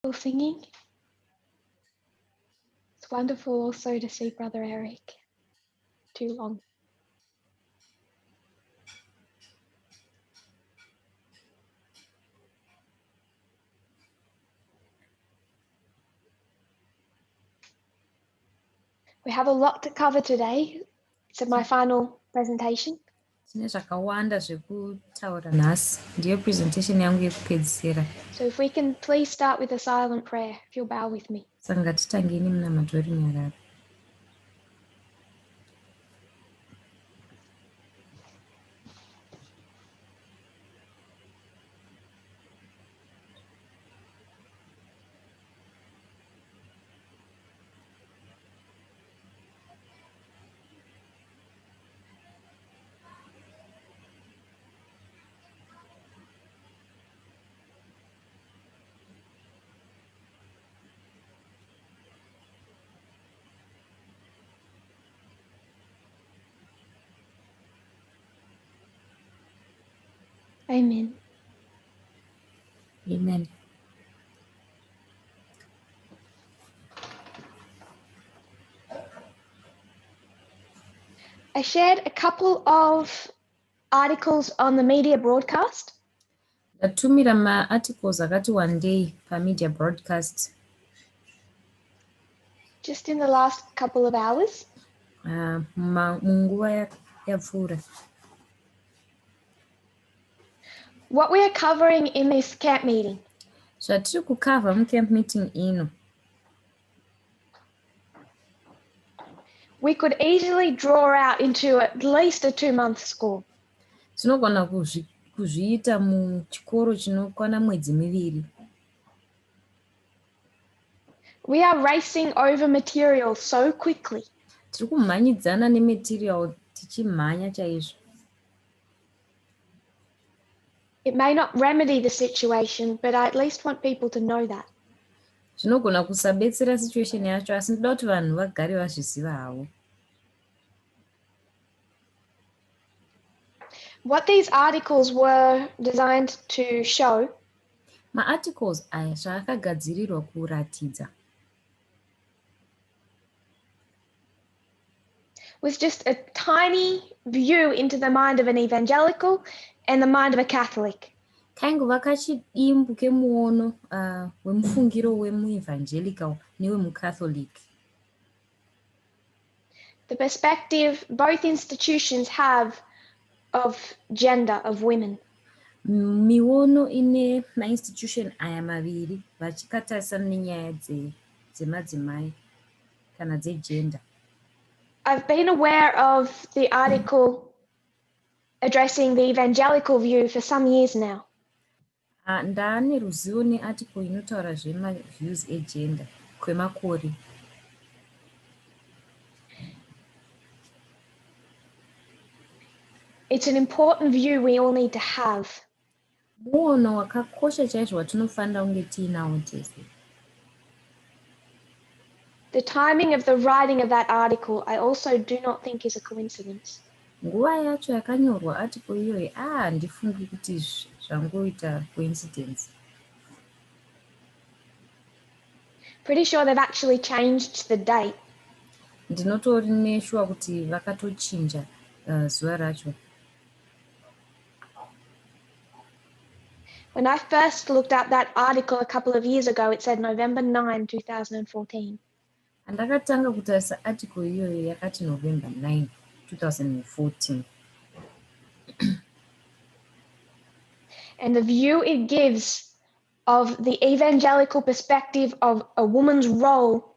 Singing. It's wonderful also to see Brother Eric. Too long. We have a lot to cover today. It's my final presentation. Tine zvakawanda zvekutaura nhasi, ndiyo presentation yangu yekupedzisira. So if we can please start with a silent prayer, if you'll bow with me. Saka ngatitangei nemunamato werunyararo. Amen. Amen. I shared a couple of articles on the media broadcast. Ndatumira maarticles akati wandei pamedia broadcast. Just in the last couple of hours. Munguva yapfuura. What we are covering in this camp meeting. Zvatiri kukavha mucamp meeting ino. We could easily draw out into at least a 2-month school. Tinogona kuzviita muchikoro chinokwana mwedzi 2. We are racing over material so quickly. Tiri kumhanyidzana nematerial tichimhanya chaizvo. It may not remedy the situation, but I at least want people to know that. Zvinogona kusabetsera situation yacho, asi ndoda kuti vanhu vagare vazviziva havo. What these articles were designed to show. Maarticles aya zvaakagadzirirwa kuratidza. Was just a tiny view into the mind of an evangelical and the mind of a Catholic. Kaingova kachidimbu kemuono wemufungiro wemuevangelical newemucatholic. The perspective both institutions have of gender, of women. Miono ine mainstitution aya maviri vachikatarisana nenyaya dzemadzimai kana dzegender. I've been aware of the article addressing the evangelical view for some years now. Ndaane ruzivo nearticle inotaura zvemaviews egender kwemakore. It's an important view we all need to have. Muono wakakosha chaizvo watinofanira kunge tiinawo tese. The timing of the writing of that article I also do not think is a coincidence. Nguva yacho yakanyorwa article iyoyi handifungi kuti zvangoita coincidence. Pretty sure they've actually changed the date. Ndinotori neshuwa kuti vakatochinja zuva racho. When I first looked up that article a couple of years ago, it said November 9, 2014. Andakatanga kutarisa article iyoyo yakati November 9, 2014. And the view it gives of the evangelical perspective of a woman's role,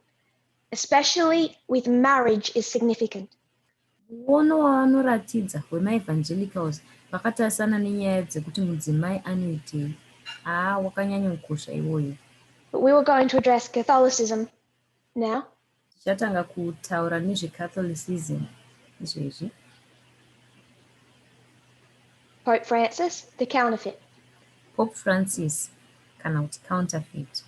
especially with marriage, is significant. Muono wavanoratidza wemaevangelicals vakatarisana nenyaya dzekuti mudzimai anoitei, wakanyanya kukosha iwoyo. But we were going to address Catholicism now. Tichatanga kutaura nezveCatholicism izvezvi. Pope Francis, the counterfeit. Pope Francis, kana kuti counterfeit.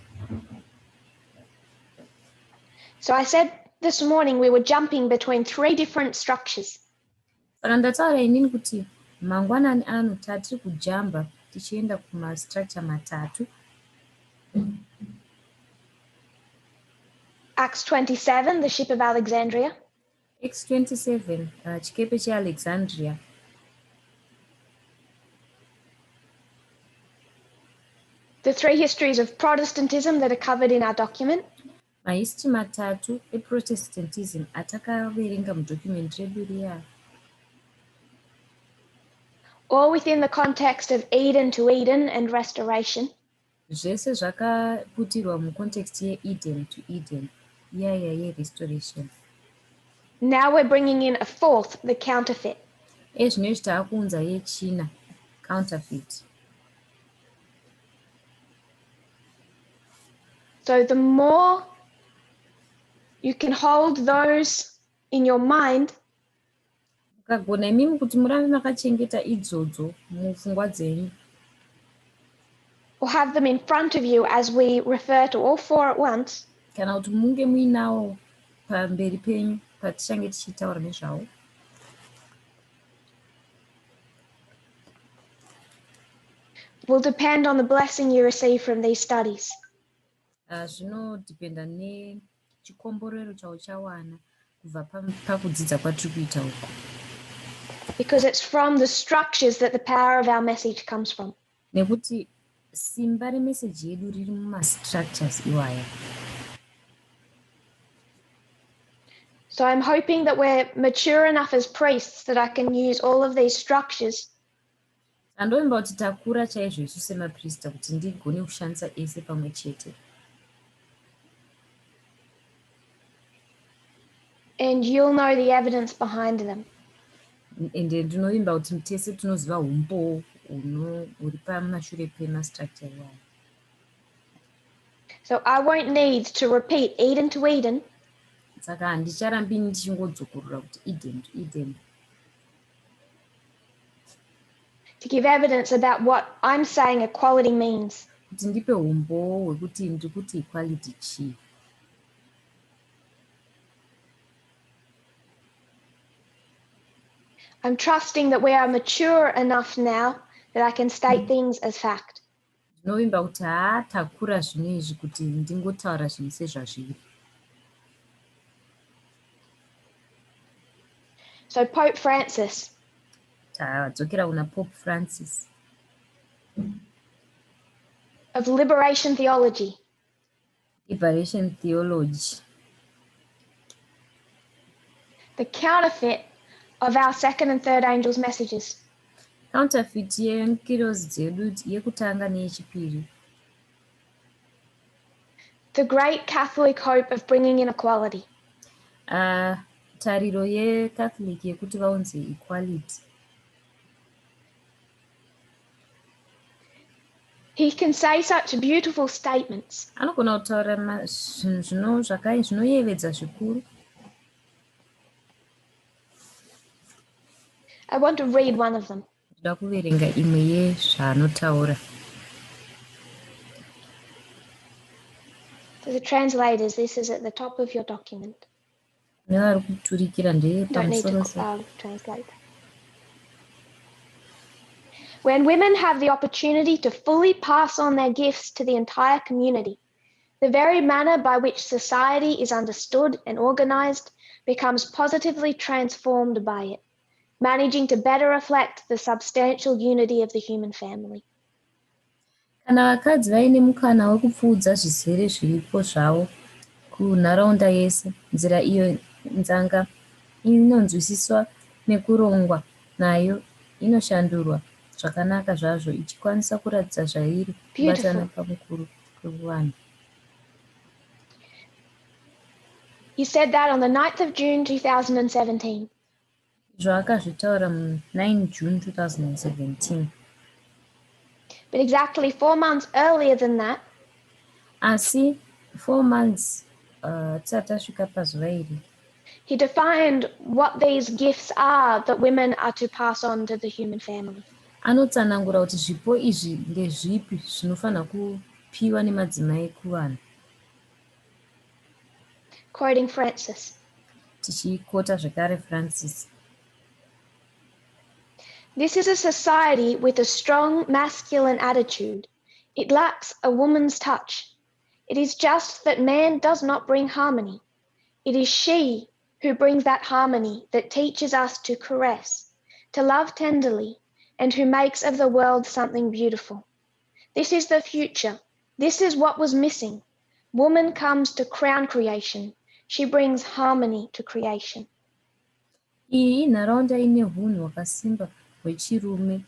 So I said this morning we were jumping between 3 different structures. Saka ndataura inini kuti mangwanani ano tatiri kujamba tichienda kumastructure matatu. Acts 27, the ship of Alexandria, Acts 27, chikepe cheAlexandria, the three histories of Protestantism that are covered in our document, mahistory matatu eProtestantism atakaverenga mudocument redu riya, all within the context of Eden to Eden and restoration, zvese zvakaputirwa mucontext yeEden to Eden iyaya yerestoration. Now we're bringing in a fourth, the counterfeit. Ezvinezvi taakuunza yechina, counterfeit. So the more you can hold those in your mind, mukagona imimi kuti murambe makachengeta idzodzo mupfungwa dzenyu, or have them in front of you as we refer to all four at once, kana kuti munge muinawo pamberi penyu patichange tichitaura nezvawo, will depend on the blessing you receive from these studies. Zvinodhipenda nechikomborero chauchawana kubva pakudzidza kwatiri kuita uku. Because it's from the structures that the power of our message comes from. Nekuti simba remeseji yedu riri mumastructures iwaya. So I'm hoping that we're mature enough as priests that I can use all of these structures Andovimba kuti takura chaizvo isu semaprista kuti ndigone kushandisa ese pamwe chete, and you'll know the evidence behind them. Ende ndinovimba kuti tese tinoziva umbowo huri pamashure pemastructure iwaya. So I won't need to repeat Eden to Eden Saka handicharambi ndichingodzokorora kuti Eden to Eden to give evidence about what I'm saying equality means. Kuti ndipe umbowo hwekuti ndiri kuti equality chii. I'm trusting that we are mature enough now that I can state things as fact. Ndinovimba kuti haa, takura zvino izvi kuti ndingotaura zvinhu sezvazviri. So Pope Francis, Tadzokera kuna Pope Francis, of liberation theology, liberation theology, the counterfeit of our second and third angels' messages, counterfeit yengirozi dzedu yekutanga neyechipiri, the great Catholic hope of bringing in equality, Tariro yeCatholic yekuti vaunze equality, he can say such beautiful statements. Anogona kutaura zvinhu zvinoyevedza zvikuru. I want to read one of them. Ndoda kuverenga imwe yezvaanotaura. To the translators, this is at the top of your document. Nevari kuturikira, Don't need to ndeyepamusoro. Translate. When women have the opportunity to fully pass on their gifts to the entire community, the very manner by which society is understood and organized becomes positively transformed by it, managing to better reflect the substantial unity of the human family. Kana vakadzi vaine mukana wekupfuudza zvizere zvipo zvavo kunharaunda yese, nzira iyo nzanga inonzwisiswa nekurongwa nayo inoshandurwa zvakanaka zvazvo, ichikwanisa kuratidza zvairi kubatana Beautiful. Pamukuru kwevanhu. He said that on the 9th of June 2017. Izvo akazvitaura mu9 June 2017. But exactly 4 months earlier than that, Asi 4 months tisati tasvika pazuva iri, he defined what these gifts are that women are to pass on to the human family. Anotsanangura kuti zvipo izvi ndezvipi zvinofanira kupiwa nemadzimai kuvanhu. Quoting Francis. Tichikota zvekare Francis. This is a society with a strong masculine attitude. It lacks a woman's touch. It is just that man does not bring harmony. It is she who brings that harmony that teaches us to caress, to love tenderly, and who makes of the world something beautiful. This is the future. This is what was missing. Woman comes to crown creation. She brings harmony to creation. Iyi inharaunda ine hunhu hwakasimba hwechirume,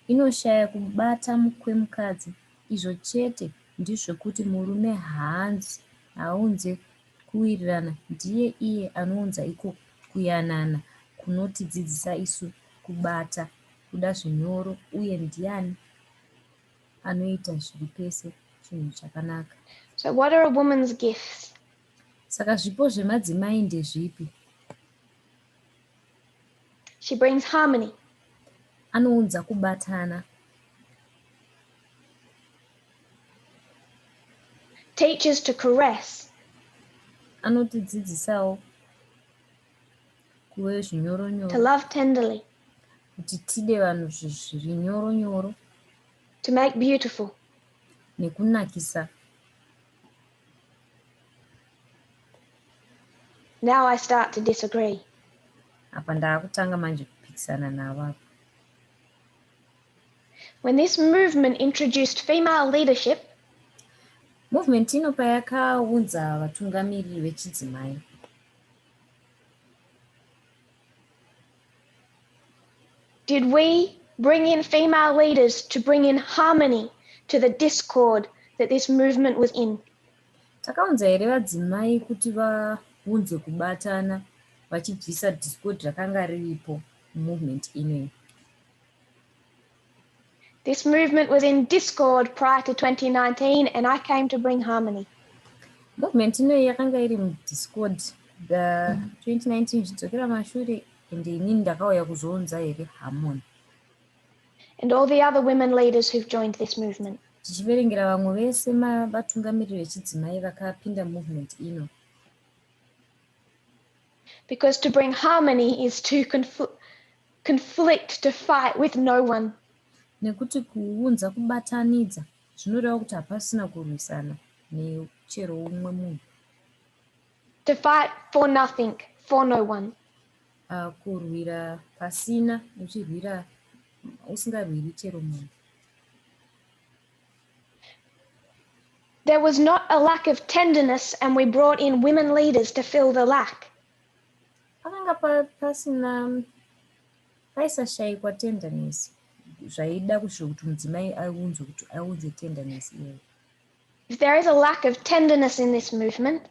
inoshaya kubata kwemukadzi. Izvo chete ndezvekuti murume haaunze kuwirirana, ndiye iye anounza iko kuyanana kunotidzidzisa isu kubata, kuda zvinyoro uye ndiani anoita zviri pese chinhu chakanaka. So, what are a woman's gifts? Saka zvipo zvemadzimai ndezvipi? She brings harmony. Anounza kubatana. Teaches to caress. Anotidzidzisawo kuve To zvinyoronyoro, love tenderly, kuti tide vanhu zviri nyoronyoro to make beautiful. Nekunakisa. Now I start to disagree. Apa ndaakutanga manje kupikisana navo apa. When this movement introduced female leadership, Movement ino payakaunza vatungamiriri vechidzimai, did we bring in female leaders to bring in harmony to the discord that this movement was in? Takaunza here vadzimai kuti vaunze kubatana vachibvisa discord rakanga riripo mumovement inoyi? This movement was in discord prior to 2019, and I came to bring harmony. Movement inoyi yakanga iri mudiscord 2019 zvichidzokera mashure, ende inini ndakauya kuzounza here harmony. And all the other women leaders who've joined this movement. Tichiverengera vamwe vese vatungamiriri vechidzimai vakapinda movement ino. Because to bring harmony is to conflict, to fight with no one. Nekuti kuunza kubatanidza zvinoreva kuti hapasina kurwisana nechero umwe munhu. To fight for nothing, for no one. Kurwira pasina, uchirwira usingarwiri chero munhu. There was not a lack of tenderness, and we brought in women leaders to fill the lack. Pakanga pasina, paisashayikwa tenderness zvaida kuti mudzimai aunzwe kuti aunze tenderness iyoyo. If there is a lack of tenderness in this movement,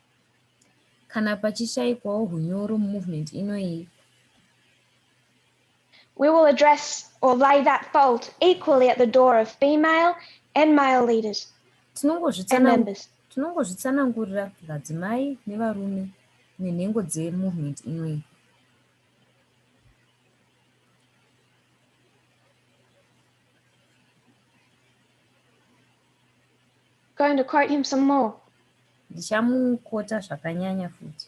Kana pachishayikwawo hunyoro mumovement inoyi, we will address or lay that fault equally at the door of female and male leaders and members. Tinongozvitsanangurira vadzimai nevarume nenhengo dzemovement inoyi. Going to quote him some more. Ndichamukota zvakanyanya futi.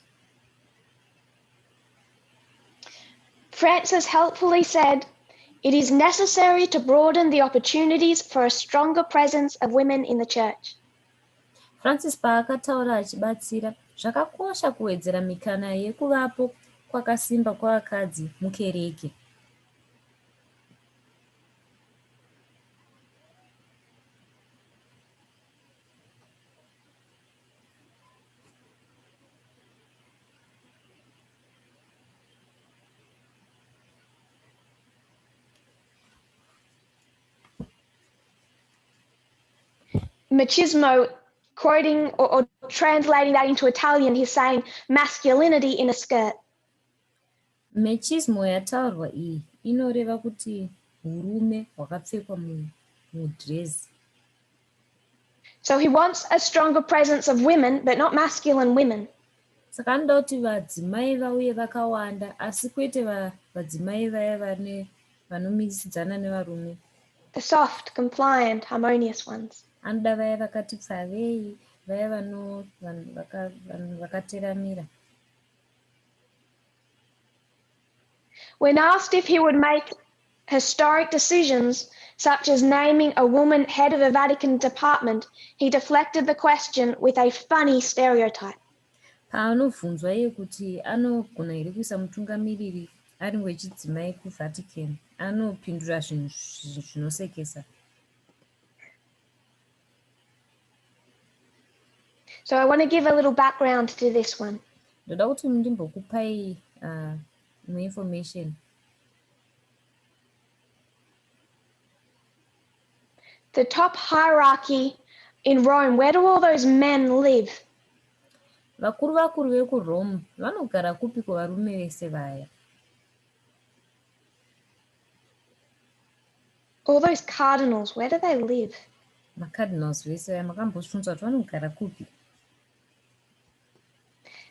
Francis helpfully said, "It is necessary to broaden the opportunities for a stronger presence of women in the church." Francis paakataura achibatsira, zvakakosha kuwedzera mikana yekuvapo kwakasimba kwavakadzi mukereke. Machismo, quoting or translating that into Italian, he's saying masculinity in a skirt. Machismo yataurwa iyi inoreva kuti urume hwakapfekwa mudhirezi. So he wants a stronger presence of women, but not masculine women. Saka anoda kuti vadzimai vauye vakawanda, asi kwete vadzimai vaya vane vanomisidzana nevarume. The soft, compliant, harmonious ones. Anoda vaya vakati pfavei, vaya vakateramira. When asked if he would make historic decisions, such as naming a woman head of a Vatican department, he deflected the question with a funny stereotype. Paanobvunzwa iye kuti anogona here kuisa mutungamiriri ari wechidzimai kuVatican, anopindura zvinhu zvinosekesa. So I want to give a little background to this one. Ndoda kuti ndimbokupai imwe information. The top hierarchy in Rome, where do all those men live? Vakuru vakuru vekuRome vanogara kupiko varume vese vaya? All those cardinals, where do they live? Macardinals vese vaya makambozvibvunza kuti vanogara kupi?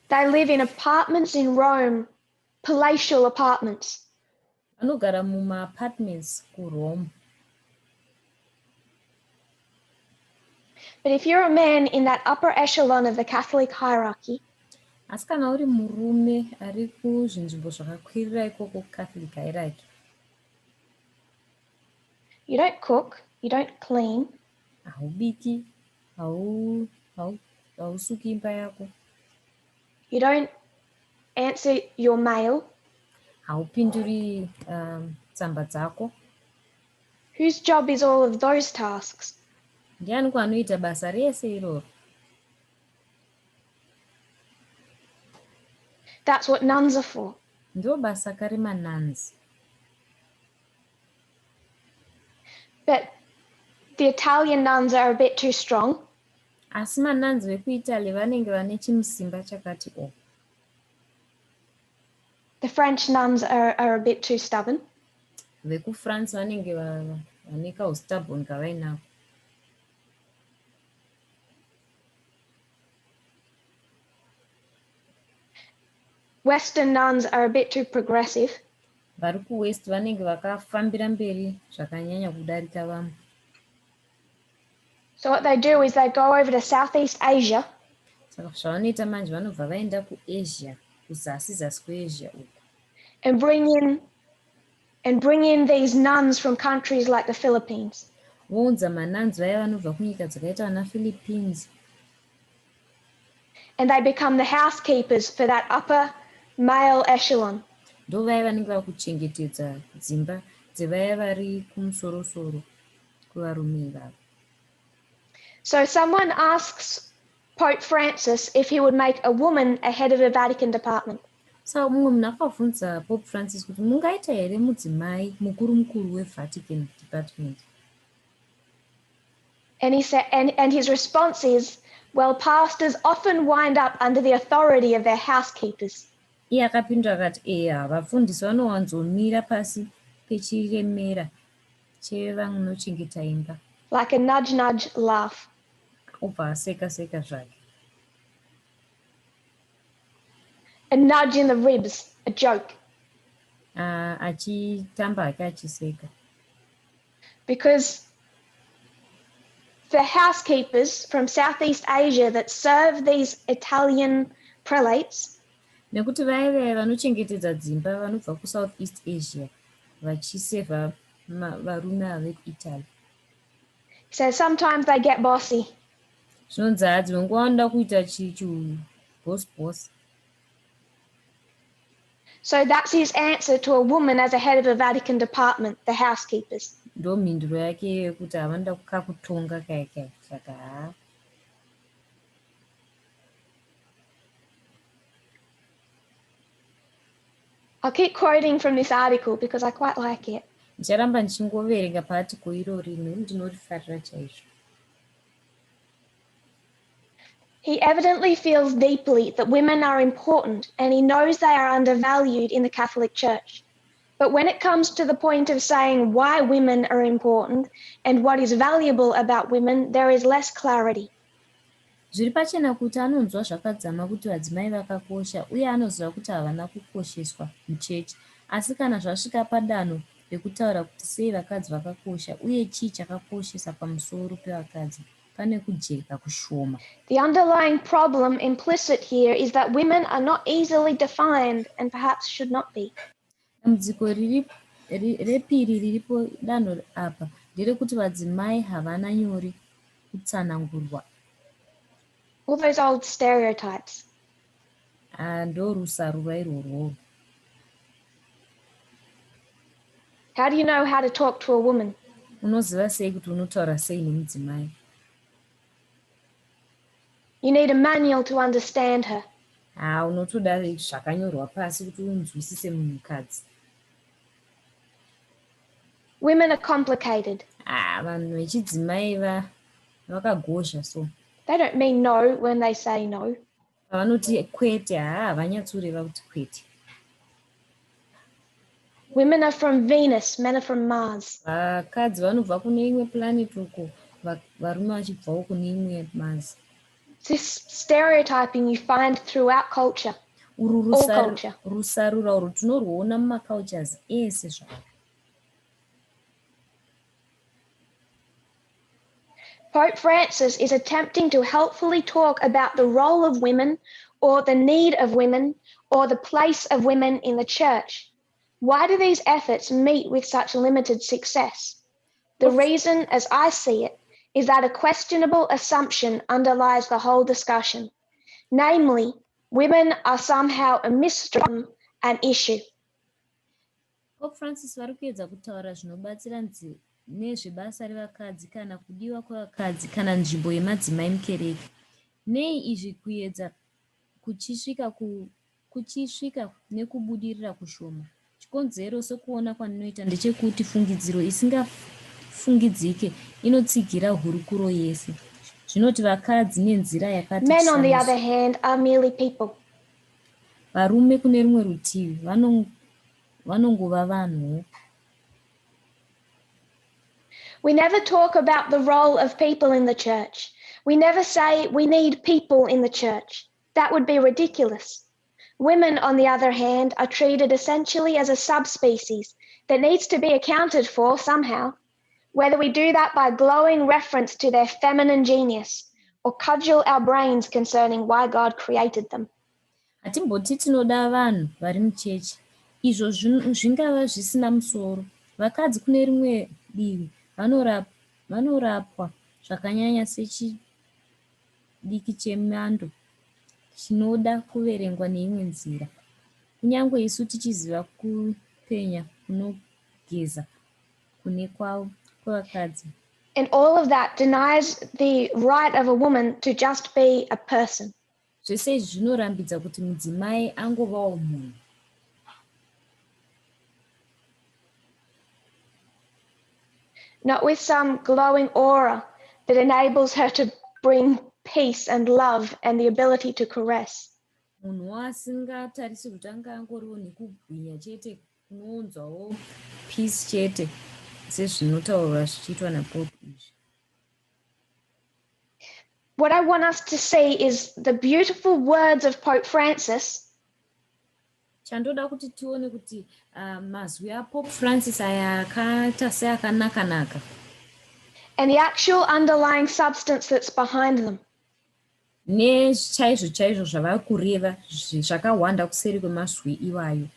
They live in apartments in Rome, palatial apartments. Vanogara mumaapartments kuRome. But if you're a man in that upper echelon of the Catholic hierarchy, Asi kana uri murume ari kuzvinzvimbo zvakakwirira ikoko kuCatholic hierarchy, you don't cook, you don't clean, haubiki, hausuki imba yako, you don't answer your mail. Haupinduri tsamba dzako. Whose job is all of those tasks? Ndiani kwanoita basa rese iroro? That's what nuns are for. Ndo basa karemanuns. But the Italian nuns are a bit too strong. Asi manuns vekuItaly vanenge vane chimusimba chakati o. The French nuns are a bit too stubborn. VekuFrance vanenge vane kaustubborn kavainako. Western nuns are a bit too progressive. Vari kuWest vanenge vakafambira mberi zvakanyanya kudarika vamwe. So what they do is they go over to Southeast Asia. Saka zvavanoita manje vanobva vaenda kuAsia, kuzasi zasi kweAsia uku. And bring in these nuns from countries like the Philippines. Vounza manuns vaya vanobva kunyika dzakaita vana Philippines. And they become the housekeepers for that upper male echelon. Ndo vaya vanenge vakuchengetedza dzimba dzevaya vari kumusorosoro kwevarume ivavo. So someone asks Pope Francis if he would make a woman a head of a Vatican department. Saka mumwe munhu akabvunza Pope Francis kuti mungaita here mudzimai mukuru mukuru weVatican department? And he said, and his response is, well, pastors often wind up under the authority of their housekeepers. Iye akapindura akati eya, vafundisi vanowanzomira pasi pechiremera chevanochengeta imba. Like a nudge nudge laugh. Obva aseka seka zvake. A nudge in the ribs, a joke. Achitamba hake achiseka. Because the housekeepers from Southeast Asia that serve these Italian prelates, nekuti vaya vaya vanochengetedza dzimba vanobva kuSoutheast Asia vachisevha varume ava vekuItaly. So sometimes they get bossy. Zvinonzi dzimwe nguva vanoda kuita chiboss boss. So that's his answer to a woman as a head of a Vatican department, the housekeepers. Ndo mhinduro yake yekuti havanoda kakutonga kaya kaya saka haa. I'll keep quoting from this article because I quite like it. Ndicharamba ndichingoverenga paarticle irori nekuti ndinorifarira chaizvo. He evidently feels deeply that women are important and he knows they are undervalued in the Catholic Church. But when it comes to the point of saying why women are important and what is valuable about women, there is less clarity. Zviri pachena kuti anonzwa zvakadzama kuti vadzimai vakakosha uye anoziva kuti havana kukosheswa muchechi. Asi kana zvasvika padanho rekutaura kuti sei vakadzi vakakosha uye chii chakakoshesa pamusoro pevakadzi, pane kujeka kushoma. The underlying problem implicit here is that women are not easily defined and perhaps should not be. Dambudziko riri Repiri riripo danho apa nderekuti vadzimai havana nyore kutsanangurwa. All those old stereotypes. Ah, ndorusarura irworwo. How do you know how to talk to a woman? Unoziva sei kuti unotaura sei nemudzimai? You need a manual to understand her. Haa, unotoda zvakanyorwa pasi kuti unzwisise munhukadzi. Women are complicated. Ah, vanhu vechidzimai va vakagozha so. They don't mean no when they say no. Pavanoti kwete, haa havanyatsoreva kuti kwete. Women are from Venus, men are from Mars. Vakadzi vanobva kune imwe planet uko, varume vachibvawo kune imwe Mars. This stereotyping you find throughout culture. Urwu All culture. Rusarura urwu tinorwuona mumacultures ese zvawo. Pope Francis is attempting to helpfully talk about the role of women or the need of women or the place of women in the church. Why do these efforts meet with such limited success? The reason, as I see it, is that a questionable assumption underlies the whole discussion. Namely, women are somehow a mystery, an issue. Pope Francis vari kuedza kutaura zvinobatsira nezvebasa revakadzi kana kudiwa kwevakadzi kana nzvimbo yemadzimai mukereke. Nei izvi kuedza kuchisvika kuchisvika nekubudirira kushoma? Chikonzero, sekuona kwandinoita, ndechekuti fungidziro isingafungidzike inotsigira hurukuro yese. Zvinoti vakadzi nenzira yakati Men, on the chishamiso. other hand, are merely people. Varume, kune rumwe rutivi, vanongova vanhuwo. We never talk about the role of people in the church. We never say we need people in the church. That would be ridiculous. Women, on the other hand, are treated essentially as a subspecies that needs to be accounted for somehow, whether we do that by glowing reference to their feminine genius or cudgel our brains concerning why God created them. Hatimboti tinoda vanhu vari muchechi. Izvo zvingava zvisina musoro. Vakadzi kune rimwe divi vanorapwa zvakanyanya sechidiki chemando chinoda kuverengwa neimwe nzira. Kunyangwe isu tichiziva kupenya kunogeza kune kwavo kwevakadzi. And all of that denies the right of a woman to just be a person. Zvese izvi zvinorambidza kuti mudzimai angovawo munhu. Not with some glowing aura that enables her to bring peace and love and the ability to caress. Munhu waasingatarisirwi kuti anga angoriwo nekubwinya chete kunounzwawo peace chete sezvinotaurwa zvichiitwa naPope izvi. What I want us to see is the beautiful words of Pope Francis. Chandoda kuti tione kuti mazwi aPope Francis aya akaita seakanaka-naka. And the actual underlying substance that's behind them. Nechaizvo chaizvo zvavari kureva zvakahwanda kuseri kwemazwi iwayo.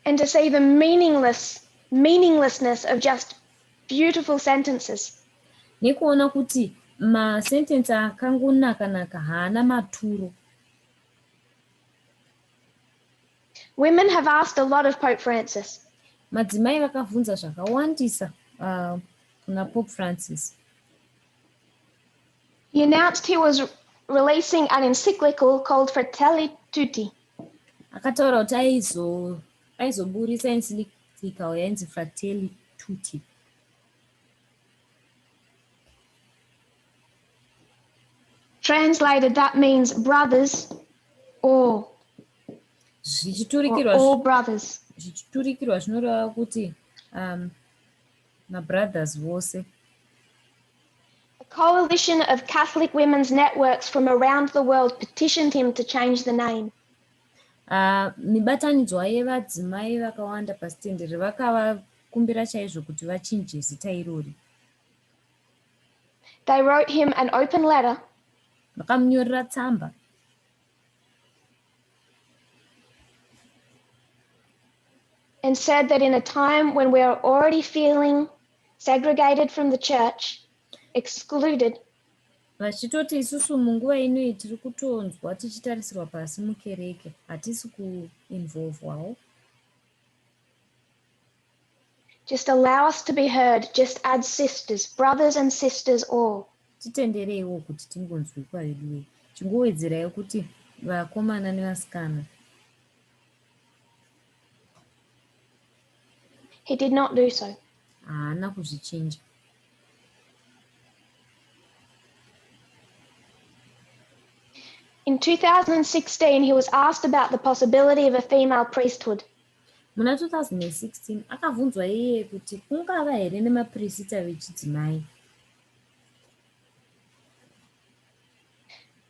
And to see the meaninglessness of just beautiful sentences. Nekuona kuti masentensi akangonaka-naka haana maturo. Women have asked a lot of Pope Francis. Madzimai vakabvunza zvakawandisa kuna Pope Francis. He announced he was releasing an encyclical called Fratelli Tutti. Akataura kuti aizoburitsa encyclical yainzi Fratelli Tutti. Translated, that means brothers all. Zvichiturikirwa Or all brothers. Zvichiturikirwa zvinoreva kuti mabrothers vose. A coalition of Catholic women's networks from around the world petitioned him to change the name. Mibatanidzwa yevadzimai vakawanda pasitendere vakavakumbira chaizvo kuti vachinje zita irori. They wrote him an open letter. Vakamunyorera tsamba. And said that in a time when we are already feeling segregated from the church, excluded, Vachitoti isusu munguva inoyi tiri kutonzwa tichitarisirwa pasi mukereke, hatisi kuinvolvwawo. Just allow us to be heard, just add sisters, brothers and sisters all. Titendereiwo kuti tingonzwikwa veduwe. Chingowedzerai kuti vakomana nevasikana. He did not do so. Haana kuzvichinja. In 2016, he was asked about the possibility of a female priesthood. Muna 2016 akabvunzwa iye kuti kungava here nemapirisita vechidzimai.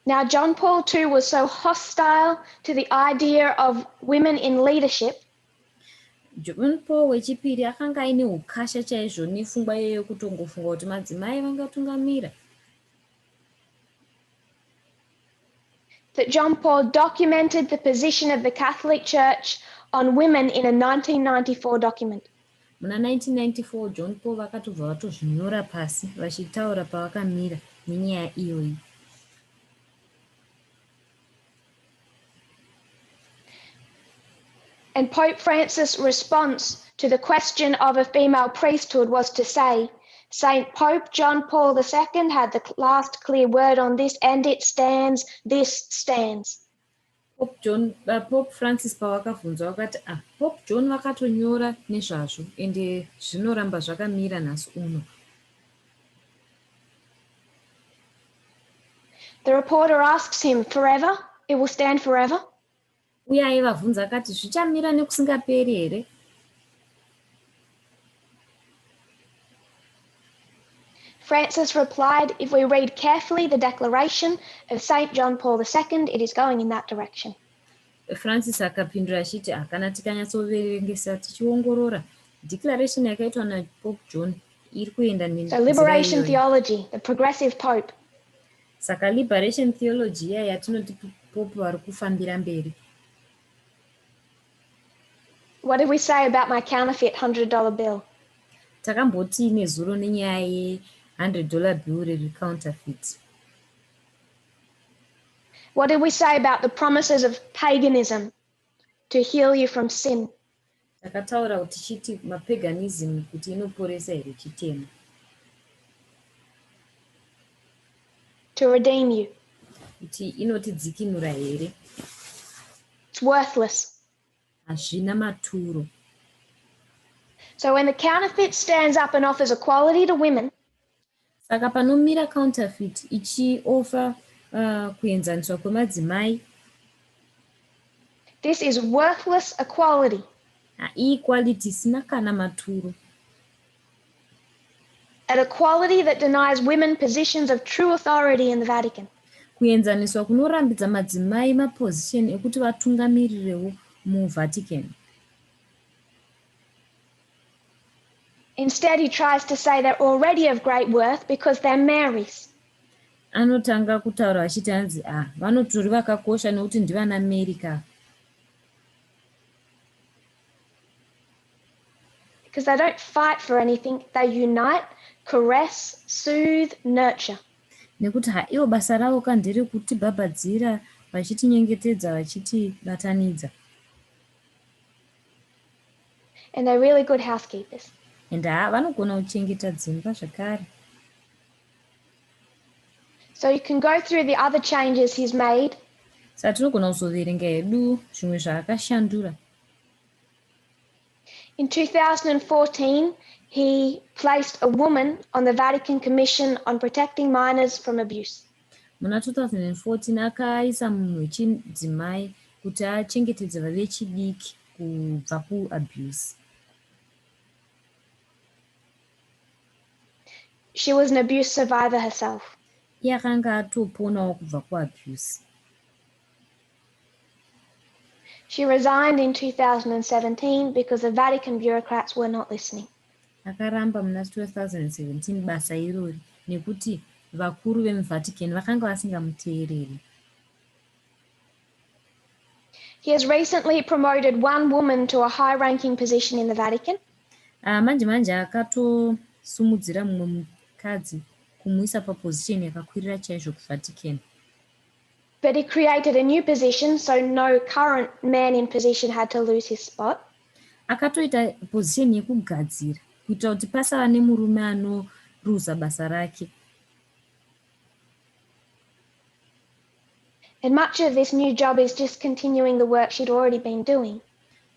Now, John Paul II was so hostile to the idea of women in leadership John Paul wechipiri akanga aine ukasha chaizvo nepfungwa iyoyo yekutongofunga kuti madzimai vangatungamira. That John Paul documented the position of the Catholic Church on women in a 1994 document. Muna 1994 John Paul vakatobva vatozvinyora pasi vachitaura pavakamira nenyaya iyoyi. And Pope Francis' response to the question of a female priesthood was to say, Saint Pope John Paul II had the last clear word on this, and it stands, this stands. Pope, John, Pope Francis pavakabvunzwa vakati ah, Pope John vakatonyora nezvazvo ende zvinoramba zvakamira nhasi uno. The reporter asks him, forever? It will stand forever? Uye aivabvunza akati, Zvichamira nekusingaperi here? Francis replied, If we read carefully the declaration of St. John Paul II, it is going in that direction. Francis akapindura achiti, ah, kana tikanyatsoverengesa tichiongorora declaration yakaitwa naPope John iri kuenda So liberation theology, the progressive pope. Saka liberation theology iya yatinoti Pope vari kufambira mberi. What did we say about my counterfeit $100 bill? Takambotii nezuro nenyaya ye $100 bill riri counterfeit? What did we say about the promises of paganism to heal you from sin? Takataura tichiti mapaganism kuti inoporesa here chitema? To redeem you. Kuti inotidzikinura here? It's worthless. Hazvina maturo. So when the counterfeit stands up and offers equality to women, Saka panomira counterfeit ichiofa kuenzaniswa kwemadzimai. This is worthless equality. Equality isina kana maturo. An equality that denies women positions of true authority in the Vatican. Kuenzaniswa kunorambidza madzimai maposition ekuti vatungamirirewo muVatican. Instead, he tries to say they're already of great worth because they're Marys. Anotanga kutaura achiti hanzi ah, vanotori vakakosha nekuti ndivana Mary ka. Because they don't fight for anything, they unite, caress, soothe, nurture. Nekuti ha ivo basa ravo ka nderekutibhabhadzira vachitinyengetedza vachitibatanidza. And they're really good housekeepers. And haa vanogona kuchengeta dzimba zvakare. So you can go through the other changes he's made. Saka tinogona kuzoverenga hedu zvimwe zvaakashandura. In 2014, he placed a woman on the Vatican Commission on Protecting Minors from Abuse. Muna 2014 akaisa munhu wechidzimai kuti achengetedze vavechidiki kubva kuabuse. She was an abuse survivor herself. Iye akanga atoponawo kubva kuabuse. She resigned in 2017 because the Vatican bureaucrats were not listening. Akaramba muna 2017 basa irori nekuti vakuru vemuVatican vakanga vasingamuteereri. He has recently promoted one woman to a high ranking position in the Vatican. Ah, manje manje akatosumudzira mumwe mukadzi kumuisa paposition yakakwirira chaizvo kuVatican. But he created a new position so no current man in position had to lose his spot. Akatoita position yekugadzira kuitira kuti pasava nemurume anoruza basa rake. And much of this new job is just continuing the work she'd already been doing.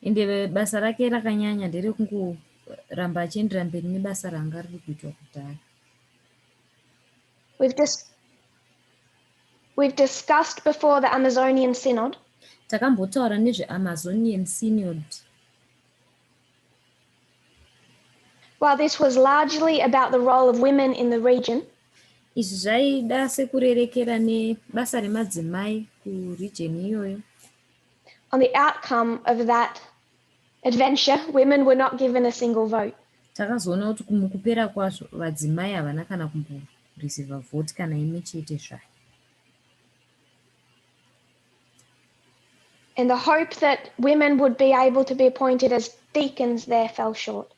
Ende basa rake rakanyanya nderekungoramba achiendera mberi nebasa ranga riri kuitwa kudhara. We've just We've discussed before the Amazonian Synod. Takambotaura nezveAmazonian Synod. While this was largely about the role of women in the region, Izvi zvaida sekurerekera nebasa remadzimai kuregion iyoyo. On the outcome of that adventure, women were not given a single vote. Takazoona kuti mukupera kwazvo vadzimai havana kana kumboreceiva vote kana imwe chete zvayo. And the hope that women would be able to be appointed as deacons there fell short.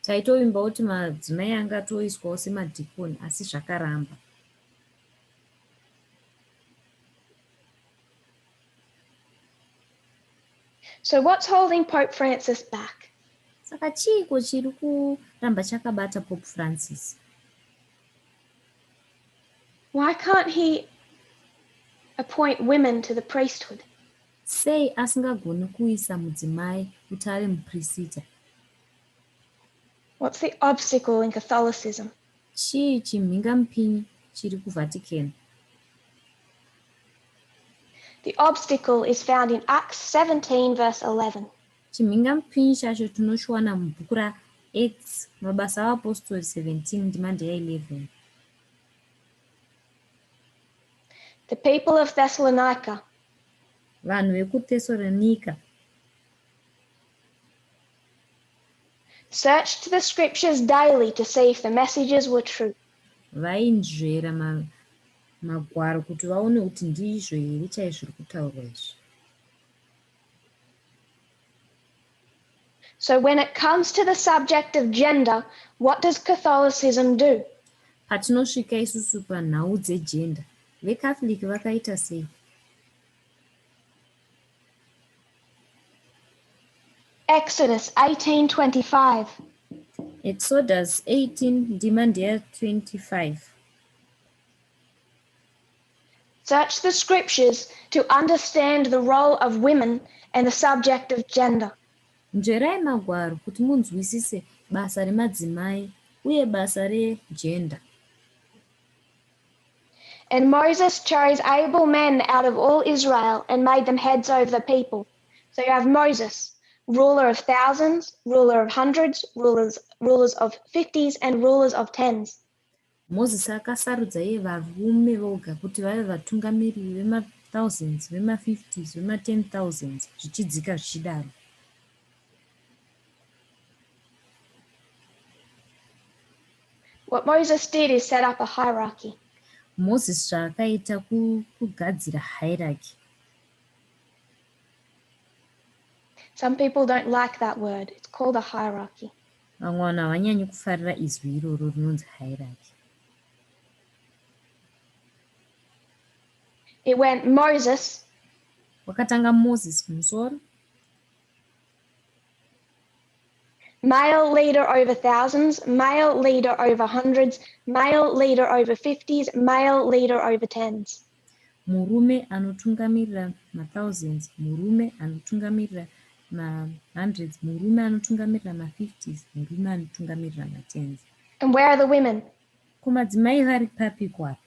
Taitovimba kuti madzimai angatoiswawo semadhikoni asi zvakaramba. So what's holding Pope Francis back? Saka chiiko chiri kuramba chakabata Pope Francis? Why can't he appoint women to the priesthood? Sei asingagoni kuisa mudzimai kuti ave muprisita? What's the obstacle in Catholicism? Chii chimhingamupinyi chiri kuVatican? The obstacle is found in Acts 17 verse 11. Chimhingamupinyi chacho tinochiwana mubhuku raActs, Mabasa aVapostori 17 ndima ndeya 11. The people of Thessalonica. Vanhu vekuTesaronika. Searched the scriptures daily to see if the messages were true. Vainzvera magwaro kuti vaone kuti ndizvo here chaizvo zviri kutaurwa izvi. So when it comes to the subject of gender, what does Catholicism do? Patinosvika isusu panhau dzegender, veCatholic vakaita sei? Exodus 18:25. Exodus 18 ndima ndeya 25. Search the scriptures to understand the role of women and the subject of gender. Nzverai magwaro kuti munzwisise basa remadzimai uye basa regender. And Moses chose able men out of all Israel and made them heads over the people. So you have Moses, ruler of thousands, ruler of hundreds, rulers, rulers of fifties, and rulers of tens. Mozisi akasarudza iye varume voga kuti vave vatungamiriri vemathousands, vemafifties, vematen thousands, zvichidzika zvichidaro. What Moses did is set up a hierarchy. Mozisi zvaakaita kugadzira hierarchy. Some people don't like that word. It's called a hierarchy. Vamwe vanhu havanyanyi kufarira izwi iroro rinonzi hierarchy. It went Moses. Wakatanga Moses kumusoro. Male leader over thousands, male leader over hundreds, male leader over fifties, male leader over tens. Murume anotungamirira mathousands, murume anotungamirira mahundreds, murume anotungamirira mafifties, murume anotungamirira matens. And where are the women? Ko madzimai vari papi kwapi?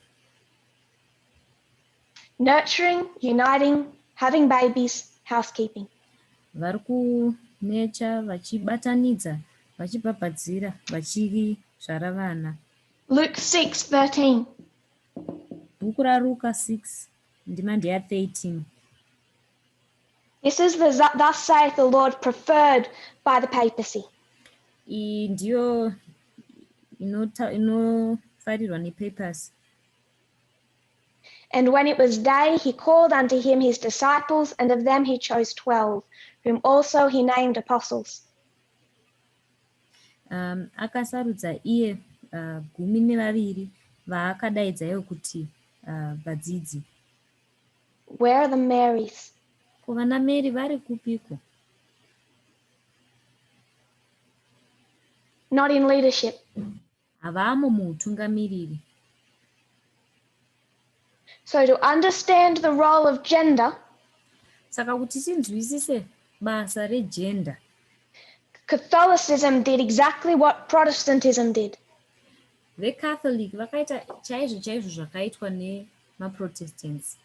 Nurturing, uniting, having babies, housekeeping. Vari kunecha vachibatanidza, vachibhabhadzira, vachizvara vana. Luke 6:13. Bhuku raRuka 6 ndima ndeya 13. This is the thus saith the Lord preferred by the papacy. Iyi ndiyo inofarirwa nepapacy. And when it was day, he called unto him his disciples, and of them he chose 12, whom also he named apostles. Akasarudza iye 12 vaakadaidza ivo kuti vadzidzi. Where are the Marys? Ko vana Mary vari kupiko? Not in leadership. Havamo muutungamiriri. So to understand the role of gender, Saka kuti tinzwisise basa regender, Catholicism did exactly what Protestantism did. VeCatholic vakaita chaizvo chaizvo zvakaitwa nemaProtestants.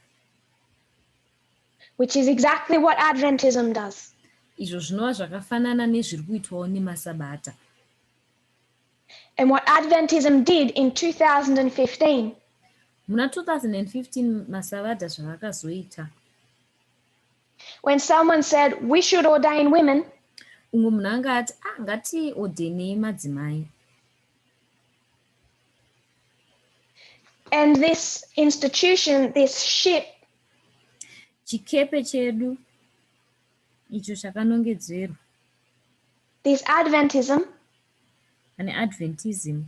Which is exactly what Adventism does. Izvo zvinova zvakafanana nezviri kuitwawo nemaSabata. And what Adventism did in 2015. Muna 2015 maSavadha zvavakazoita. When someone said we should ordain women, Umwe munhu anga ati, ah, ngatiodhenei madzimai. And this institution, this ship, Chikepe chedu icho chakanongedzerwa this Adventism, ane Adventism,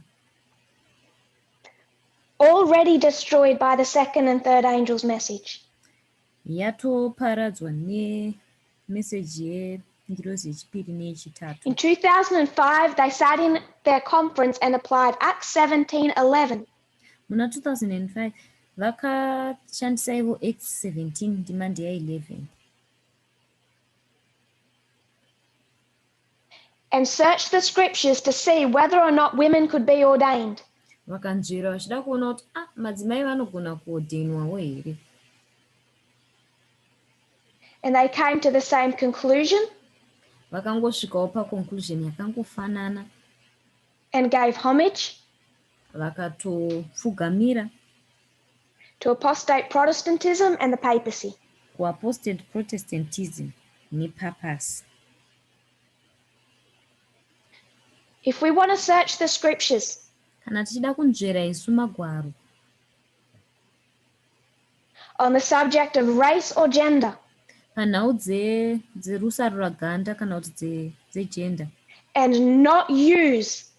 already destroyed by the second and third angel's message. Yatoparadzwa nemeseji yengirozi yechipiri neyechitatu. In 2005, they sat in their conference and applied Acts 17:11. Muna 2005 vakashandisa ivo Acts 17 ndima ndeya 11. And searched the scriptures to see whether or not women could be ordained. Vakanzvera vachida kuona kuti ah, madzimai vanogona kuodhenwawo here. And they came to the same conclusion. Vakangosvikawo paconclusion yakangofanana. And gave homage. Vakatopfugamira. To apostate Protestantism and the papacy. KuApostate Protestantism nepapacy. If we want to search the scriptures, Kana tichida kunzvera isu magwaro on the subject of race or gender, panhau dzerusaruraganda kana kuti dzegender, and not use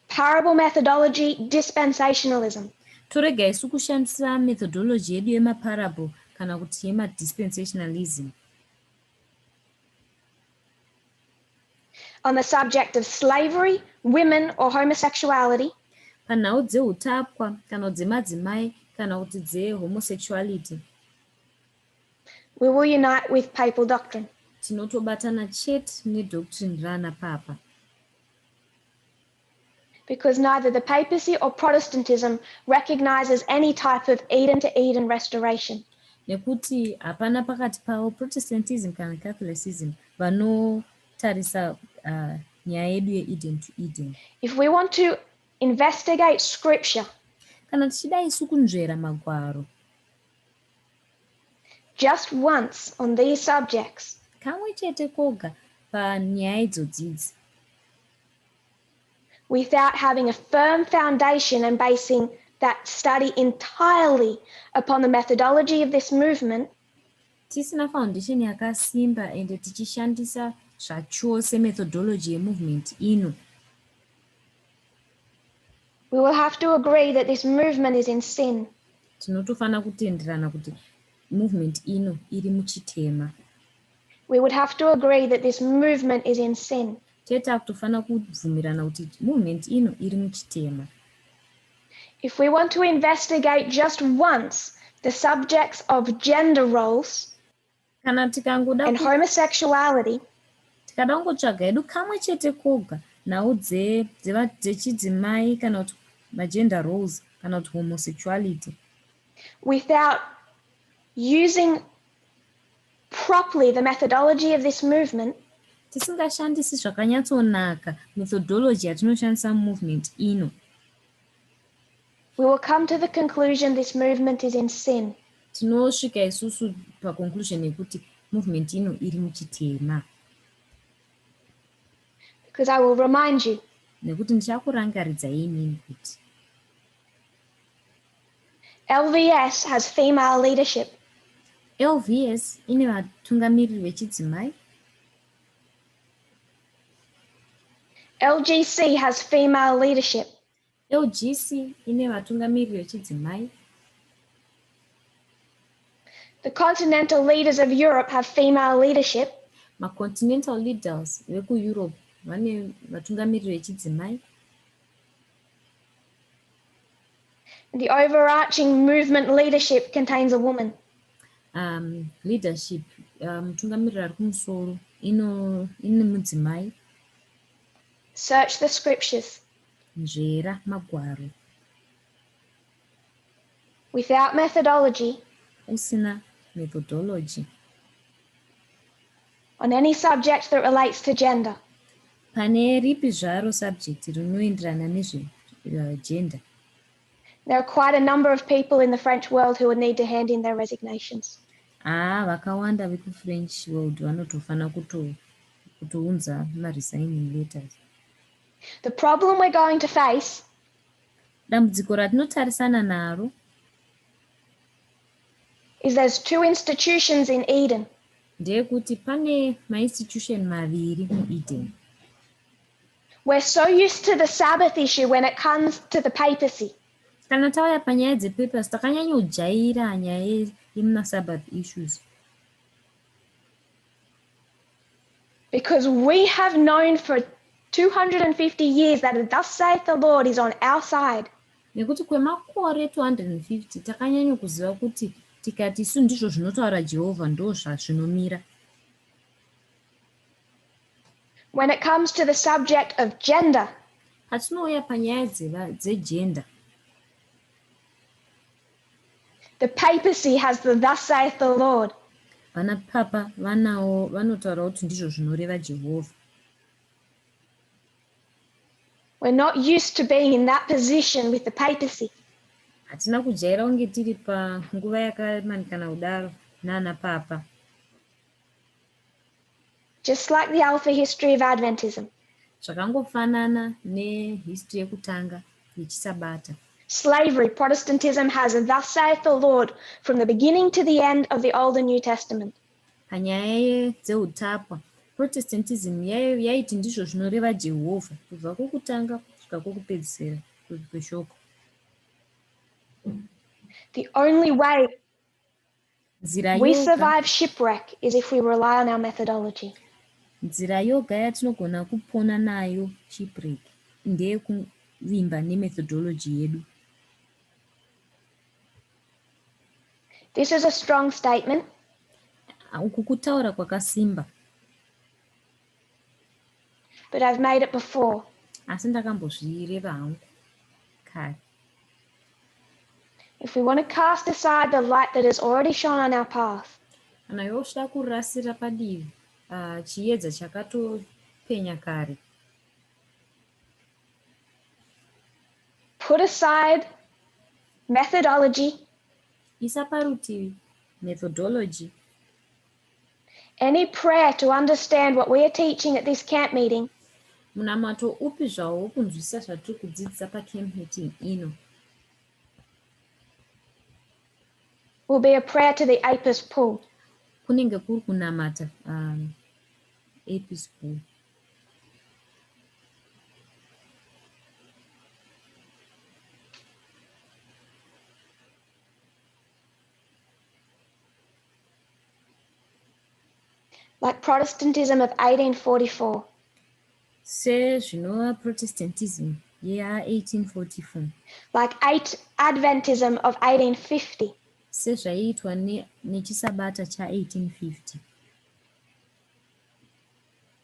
parable methodology dispensationalism, torega isu kushandisa methodology yedu yemaparable kana kuti yemadispensationalism, on the subject of slavery, women or homosexuality, panhau dzeutapwa kana kuti dzemadzimai kana kuti dzehomosexuality, we will unite with papal doctrine. Tinotobatana chete nedoctrine rana papa. Because neither the papacy or Protestantism recognizes any type of Eden to Eden restoration. Nekuti hapana pakati pavo Protestantism kana Catholicism vanotarisa nyaya yedu yeEden to Eden. If we want to investigate scripture Kana tichida isu kunzvera magwaro just once on these subjects, kamwe chete koga panyaya idzodzidzi, without having a firm foundation and basing that study entirely upon the methodology of this movement, tisina foundation yakasimba ende tichishandisa zvachose methodology yemovement ino, we will have to agree that this movement is in sin. Tinotofanira kutenderana kuti movement ino iri muchitema. We would have to agree that this movement is in sin. Tete takutofanira kubvumirana kuti movement ino iri muchitema. If we want to investigate just once the subjects of gender roles Kana tikangoda and homosexuality, tikada kungotsvaga hedu kamwe chete koga nhau dzechidzimai kana kuti magender roles kana kuti homosexuality, without using properly the methodology of this movement, tisingashandisi zvakanyatsonaka methodology yatinoshandisa mumovement ino, we will come to the conclusion this movement is in sin. Tinosvika isusu paconclusion yekuti movement ino iri muchitema. Because I will remind you, Nekuti ndichakurangaridzai inini kuti, LVS has female leadership. LVS ine vatungamiriri vechidzimai. LGC has female leadership. LGC ine vatungamiriri vechidzimai. The continental leaders of Europe have female leadership. MaContinental leaders vekuEurope vane vatungamiriri vechidzimai. The overarching movement leadership contains a woman. Leadership, mutungamiriri ari kumusoro ine mudzimai. Search the scriptures. Nzvera magwaro. Without methodology. Usina methodology. On any subject that relates to gender. Pane ripi zvaro subject rinoenderana nezve gender. There are quite a number of people in the French world who would need to hand in their resignations. Haa, vakawanda vekuFrench world vanotofanira kutounza maresigning letters. The problem we're going to face Dambudziko ratinotarisana naro is there's two institutions in Eden. Ndeyekuti pane mainstitution maviri muEden. We're so used to the Sabbath issue when it comes to the papacy. Kana tauya panyaya dzepapacy takanyanyojaira nyaya yemaSabbath issues. Because we have known for 250 years that thus saith the Lord is on our side. Nekuti kwemakore 250 takanyanyokuziva kuti tikati isu ndizvo zvinotaura Jehovha ndozvazvinomira. When it comes to the subject of gender, Patinouya panyaya dzegender, the papacy has the thus saith the Lord. Vana papa vanawo vanotaura kuti ndizvo zvinoreva Jehovha. We're not used to being in that position with the papacy. Hatina kujaira kunge tiri panguva yakamanikana kudaro nana papa. Just like the Alpha history of Adventism. Zvakangofanana nehistory yekutanga yechisabata. Slavery, Protestantism has a thus saith the Lord from the beginning to the end of the Old and New Testament. Panyaya dzeutapwa, Protestantism yaiti ndizvo zvinoreva Jehovha kubva kwokutanga kusvika kwokupedzisira kweshoko. The only way Nzira we yoga survive shipwreck is if we rely on our methodology. Nzira yoga yatinogona kupona nayo shipwreck ndeyekuvimba nemethodology yedu. This is a strong statement. Uku kutaura kwakasimba. But I've made it before. Asi ndakambozvireva hangu kare. If we want to cast aside the light that has already shone on our path, Kana iwe uchida kurasira padivi chiedza chakatopenya kare, put aside methodology, isa parutivi methodology, any prayer to understand what we are teaching at this camp meeting, munamato upi zvawo wokunzwisisa zvatiri kudzidzisa pacamp meeting ino, will be a prayer to the Apis bull. Kunenge kuri kunamata Apis bull. Like Protestantism of 1844. Sezvinova Protestantism ya1844. Like Adventism of 1850. Sezvaiitwa nechisabata cha1850.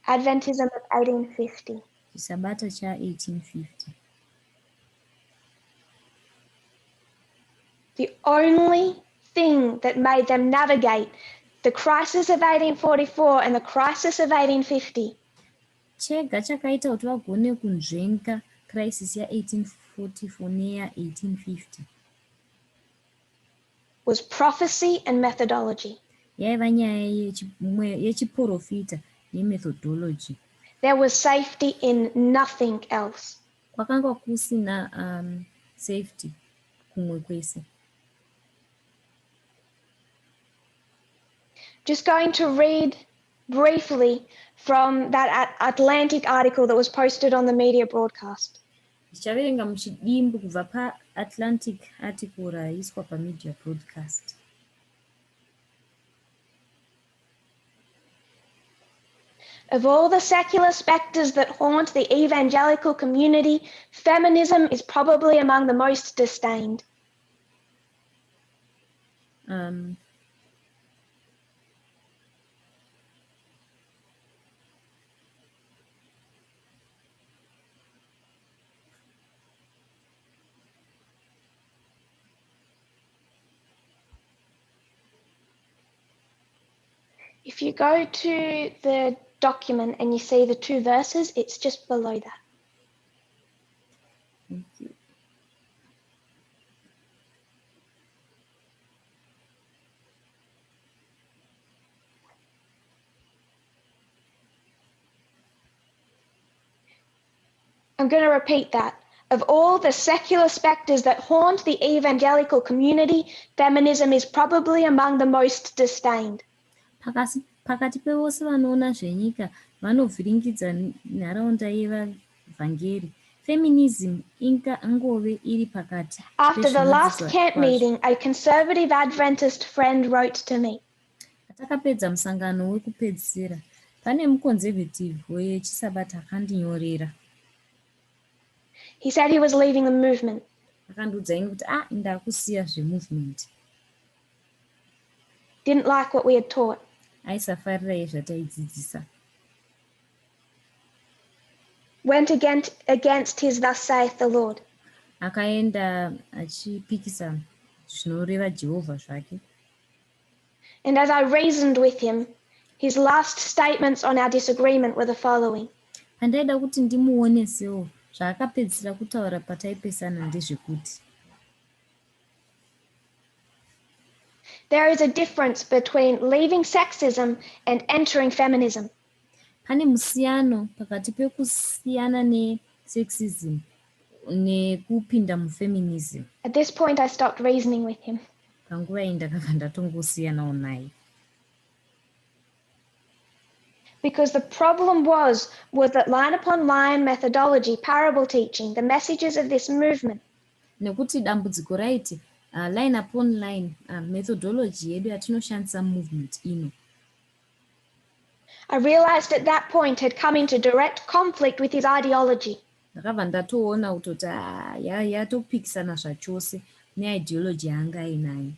Adventism of 1850. Chisabata cha1850. The only thing that made them navigate the crisis of 1844 and the crisis of 1850 Chega chakaita kuti vagone kunzvenga crisis ya1844 neya1850 was prophecy and methodology. Yaiva nyaya yechiprofita nemethodology. There was safety in nothing else. Kwakanga kusina safety kumwe kwese. Just going to read briefly from that Atlantic article that was posted on the media broadcast. Ndichaverenga muchidimbu kubva paAtlantic article raiswa pamedia broadcast. Of all the secular spectres that haunt the evangelical community, feminism is probably among the most disdained. If you go to the document and you see the two verses, it's just below that. Thank you. I'm going to repeat that. Of all the secular spectres that haunt the evangelical community, feminism is probably among the most disdained. Pakati pevose vanoona zvenyika vanovhiringidza nharaunda yevavhangeri, feminism ingangove iri pakati After the last pezvinodzidzwa camp kwazvo. meeting, a conservative Adventist friend wrote to me. Patakapedza musangano wekupedzisira, pane muconservative wechiSabata akandinyorera. He said he was leaving the movement. Akandiudza ini kuti ah, ndakusiya zvemovement. Didn't like what we had taught. Aisafarira zvataidzidzisa. Went against his thus saith the Lord. Akaenda achipikisa zvinoreva Jehovha zvake. And as I reasoned with him, his last statements on our disagreement were the following. Pandaida kuti ndimuonesewo zvaakapedzisira kutaura pataipesana ndezvekuti There is a difference between leaving sexism and entering feminism. Pane musiyano pakati pekusiyana nesexism nekupinda mufeminism. At this point, I stopped reasoning with him. Panguva iyi ndakabva ndatongosiyanawo naye. Because the problem was that line upon line methodology, parable teaching, the messages of this movement Nekuti dambudziko raiti line upon line methodology yedu yatinoshandisa movement ino I realized at that point had come into direct conflict with his ideology. Ndakabva ndatoona kutoti ah, yatopikisana zvachose neideology yaanga ainayo.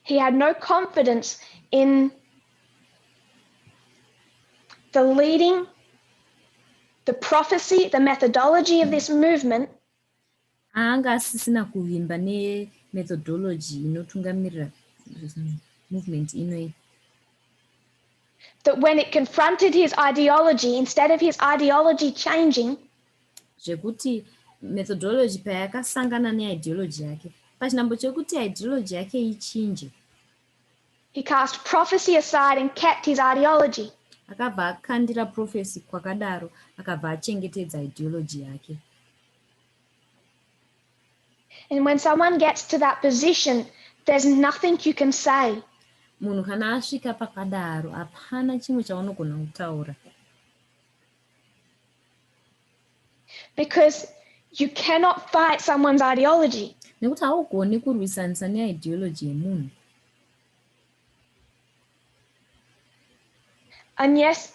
He had no confidence in the leading, the prophecy, the methodology of this movement. Anga asisina kuvimba nemethodology inotungamirira movement inoyi. That when it confronted his ideology, instead of his ideology changing, zvekuti methodology payakasangana neideology yake, pachinhambo chekuti ideology yake ichinje, he cast prophecy aside and kept his ideology. Akabva akandira prophecy kwakadaro, akabva achengetedza ideology yake. And when someone gets to that position, there's nothing you can say. Munhu kana asvika pakadaro, hapana chimwe chaunogona kutaura. Because you cannot fight someone's ideology. Nekuti haugoni kurwisanisa neideology yemunhu.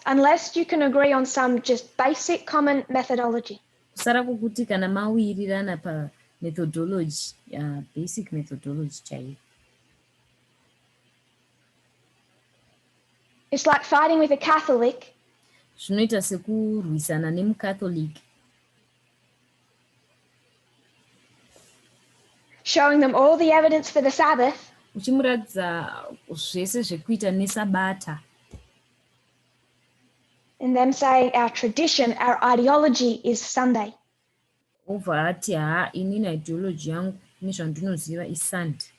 Unless you can agree on some just basic common methodology. Kusara kwokuti kana mawirirana pamethodology, basic methodology chaiyo. It's like fighting with a Catholic Zvinoita sekurwisana nemuCatholic showing them all the evidence for the Sabbath, uchimuratidza zvese zvekuita nesabata, and them saying our tradition, our ideology is Sunday. Obva ati, ha, inini ideology yangu nezvandinoziva iSunday.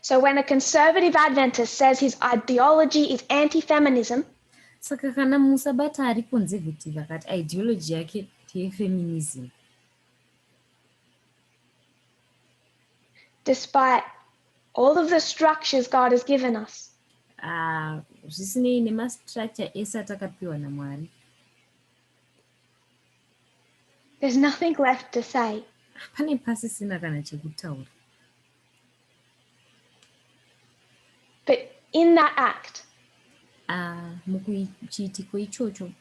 So when a conservative Adventist says his ideology is anti feminism, Saka kana musabata ari conservative akati ideology yake ndeyefeminism, despite All of the structures God has given us, Ah, zvisinei nemastructure ese atakapiwa naMwari, there's nothing left to say. Pane pasisina kana chekutaura. But in that act, Ah, muchiitiko ichocho,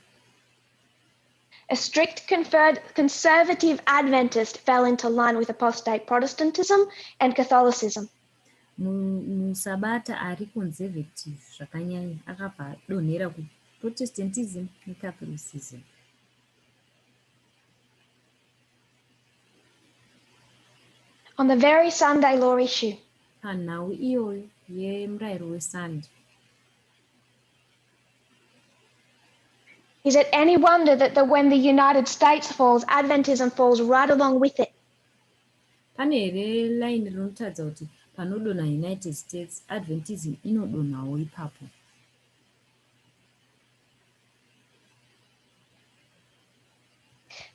a strict conservative Adventist fell into line with apostate Protestantism and Catholicism. Musabata ari conservative zvakanyanya akabva adonhera kuProtestantism neCatholicism. On the very Sunday law issue. Panhau iyoyo yemurayiro weSunday. Is it any wonder that when the United States falls, Adventism falls right along with it? Pane here line rinotaridza kuti panodonha United States, Adventism inodonhawo ipapo?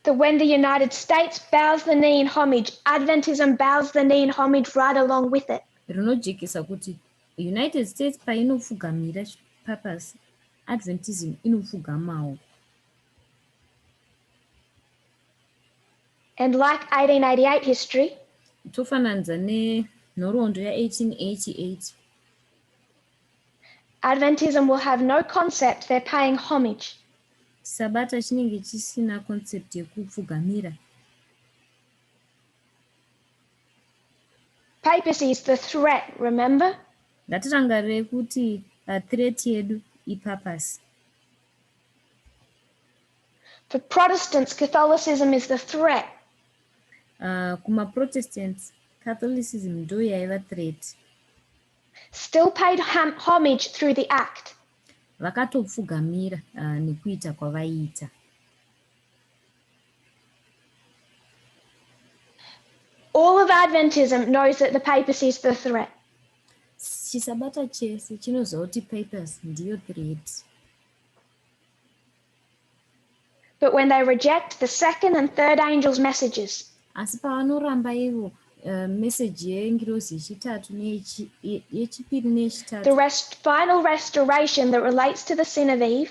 That when the United States bows the knee in homage, Adventism bows the knee in homage right along with it. Rinojekesa kuti United States painopfugamira papasi, Adventism inopfugamawo. And like 1888 history, Tofananidza nenhoroondo ya1888, Adventism will have no concept they're paying homage. Sabata chinenge chisina concept yekupfugamira. Papacy is the threat, remember? Ngatirangarirei kuti threat yedu ipapasi. For Protestants, Catholicism is the threat. KumaProtestants, Catholicism ndo yaiva threat. Still paid homage through the act. Vakatopfugamira nekuita kwavaiita. All of Adventism knows that the papacy is the threat. Chisabata chese chinoziva kuti papacy ndiyo threat. But when they reject the second and third angels' messages, Asi pavanoramba ivo meseji yengirozi yechitatu yechipiri the neyechitatu, final restoration that relates to the sin of Eve,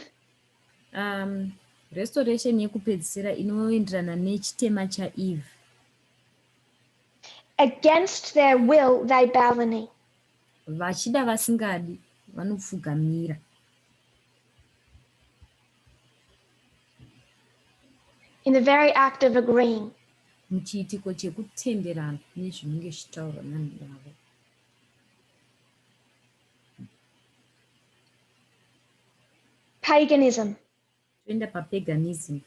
restoration yekupedzisira inoenderana nechitema chaEve, against their will, they bow the knee. Vachida vasingadi vanopfugamira. In the very act of agreeing. Muchiitiko chekutenderana nezvinenge zvichitaurwa navo. Paganism. Toenda papaganism.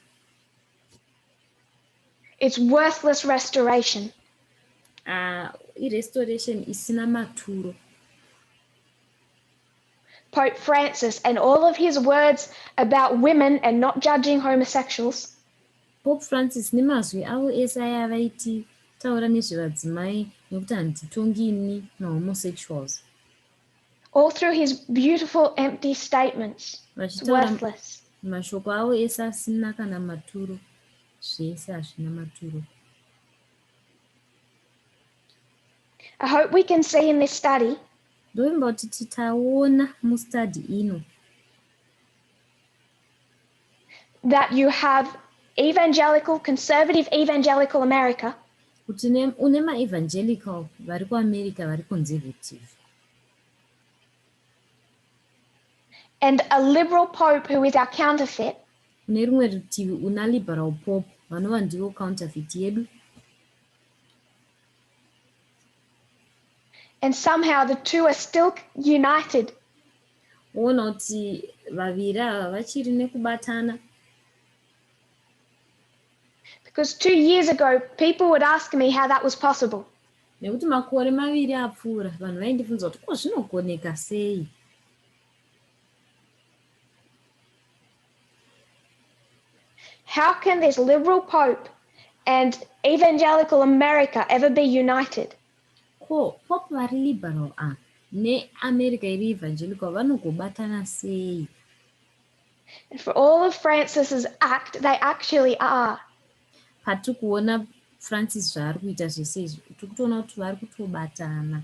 It's worthless restoration. Irestoration isina maturo. Pope Francis and all of his words about women and not judging homosexuals Pope Francis nemazwi avo ese aya vaiti taura nezvevadzimai nekuti handitongi ini mahomosexuals, all through his beautiful empty statements. It's vachitaura worthless. Mashoko avo ese asina kana maturo, zvese hazvina maturo. I hope we can see in this study Ndovimba kuti titaona mustudy ino that you have evangelical, conservative evangelical America kuti une maevangelical vari kuAmerica vari conservative and a liberal pope who is our counterfeit, kune rumwe rutivi una liberal pope vanova ndivo counterfeit yedu, and somehow the two are still united. Woona kuti vaviri ava vachiri nekubatana. Because 2 years ago, people would ask me how that was possible. Nekuti makore 2 apfuura vanhu vaindibvunza kuti ko zvinogoneka sei. How can this liberal pope and evangelical America ever be united? Ko pope vari liberal a neAmerica iri evangelical vanogobatana sei? And for all of Francis's act, they actually are. Patiri kuona Francis zvaari kuita zvese izvi, tiri kutoona kuti vari kutobatana.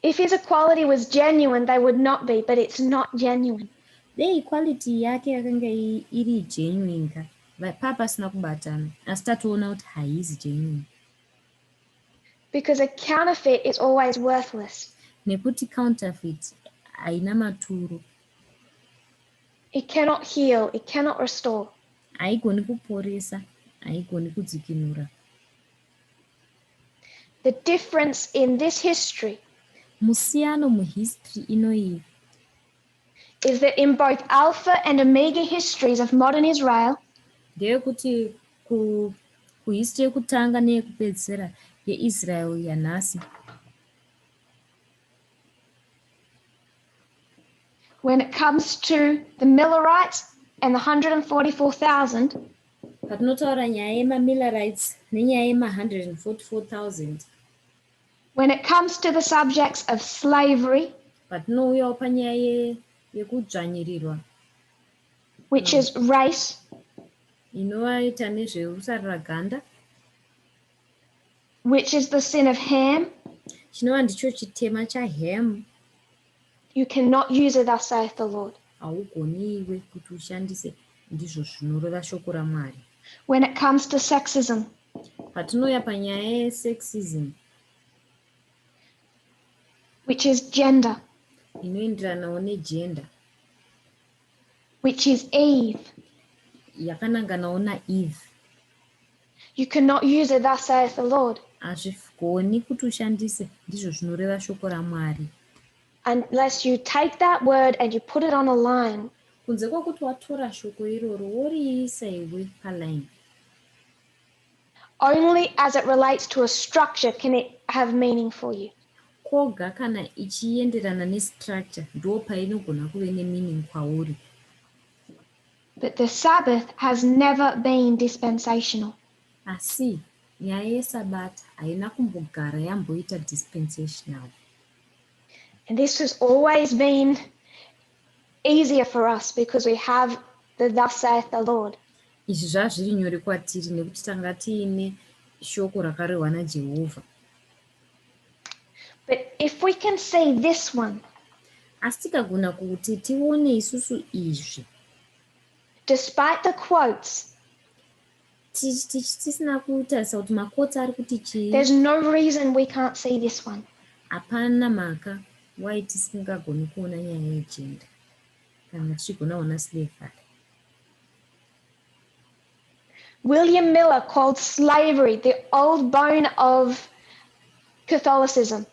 If his equality was genuine, they would not be, but it's not genuine. Dei equality yake yakanga iri genuine ka, paa pasina kubatana, asi tatoona kuti haizi genuine. Because a counterfeit is always worthless. Nekuti counterfeit haina maturo. It cannot heal, it cannot restore. Haigoni kuporesa, haigoni kudzikinura. The difference in this history Musiyano muhistory inoyi is that in both Alpha and Omega histories of modern Israel, ndeyekuti ku kuhistory yekutanga neyekupedzisira yeIsrael yanhasi, when it comes to the Millerites and the 144,000, patinotaura nyaya yemaMillerites nenyaya yema-144,000, when it comes to the subjects of slavery, patinouyawo panyaya yekudzvanyirirwa, which is race, inovaita nezverusaruraganda, which is the sin of Ham, chinova ndicho chitema chaHam, you cannot use it, thus saith the Lord. Haugoni iwe kuti ushandise ndizvo zvinoreva shoko raMwari. When it comes to sexism, Patinouya panyaya yesexism, which is gender, inoenderanawo negender, which is Eve, yakananganawo naEve, you cannot use it, thus saith the Lord, hazvigoni kuti ushandise ndizvo zvinoreva shoko raMwari, unless you take that word and you put it on a line. Kunze kwekuti watora shoko iroro woriisa iwe paline. Only as it relates to a structure can it have meaning for you. Koga kana ichienderana nestructure ndo painogona kuve nemeaning kwauri. But the Sabbath has never been dispensational. Asi nyaya yeSabata haina kumbogara yamboita dispensational. And this has always been easier for us because we have the thus saith the Lord. Izvi zvazviri nyore kwatiri nekuti tanga tiine shoko rakarehwa naJehovha. But if we can see this one, Asi tikagona kuti tione isusu izvi, despite the quotes, tisina kutarisa kuti makotsi ari kuti chii, there's no reason we can't see this one. Hapana mhaka wai tisingagoni kuona nyaya yegender kana tichigona kuona slavery. William Miller called slavery the old bone of Catholicism.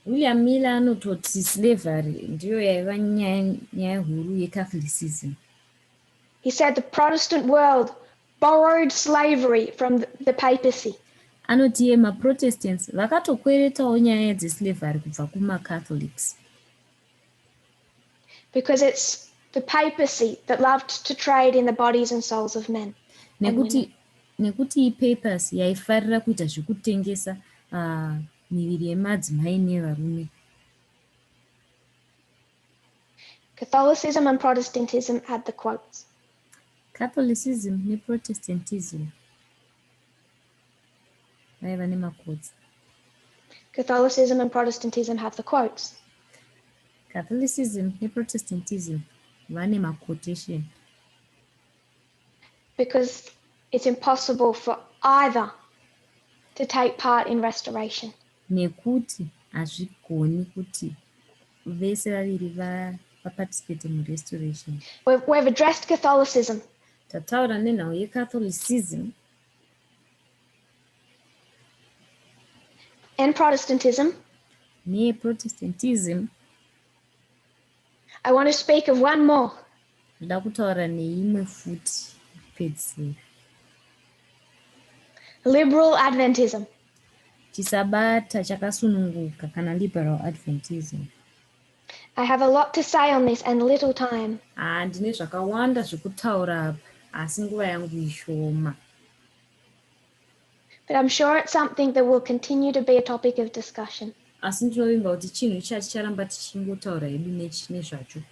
William Miller anototi slavery ndiyo yaiva nyaya huru yeCatholicism. He said the Protestant world borrowed slavery from the papacy. Anoti iye maProtestants vakatokweretawo nyaya dzeslavery kubva kumaCatholics. Because it's the papacy that loved to trade in the bodies and souls of men and Nekuti women. Nekuti ipapacy yaifarira kuita zvekutengesa miviri yemadzimai nevarume. Catholicism and Protestantism had the quotes. Catholicism neProtestantism vaiva nemakotsi. Catholicism and Protestantism have the quotes. Catholicism neProtestantism vane maquotation. Because it's impossible for either to take part in restoration. Nekuti hazvigoni kuti vese vaviri vaparticipate murestoration. We've addressed Catholicism. Tataura nenhau yeCatholicism and Protestantism. neyeProtestantism. I want to speak of one more. Ndoda kutaura neimwe futi kupedzisira. Liberal Adventism. Chisabata chakasununguka kana Liberal Adventism. I have a lot to say on this and little time. Ah, ndine zvakawanda zvekutaura apa asi nguva yangu ishoma. But I'm sure it's something that will continue to be a topic of discussion. Asi ndinovimba kuti chinhu chaticharamba tichingotaura hedu nezvacho.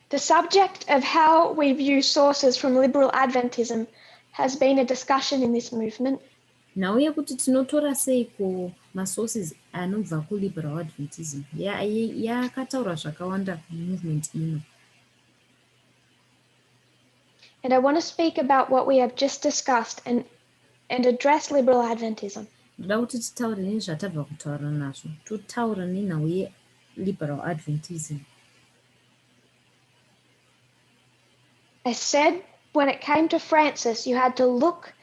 The subject of how we view sources from liberal Adventism has been a discussion in this movement. Nhau yekuti tinotora seiko masources anobva kuLiberal Adventism yakataurwa zvakawanda mumovement ino. And I want to speak about what we have just discussed and address liberal Adventism. Ndoda kuti titaure nezvatabva kutaura nazvo, totaura nenhau yeLiberal Adventism. I said when it came to Francis, you had to look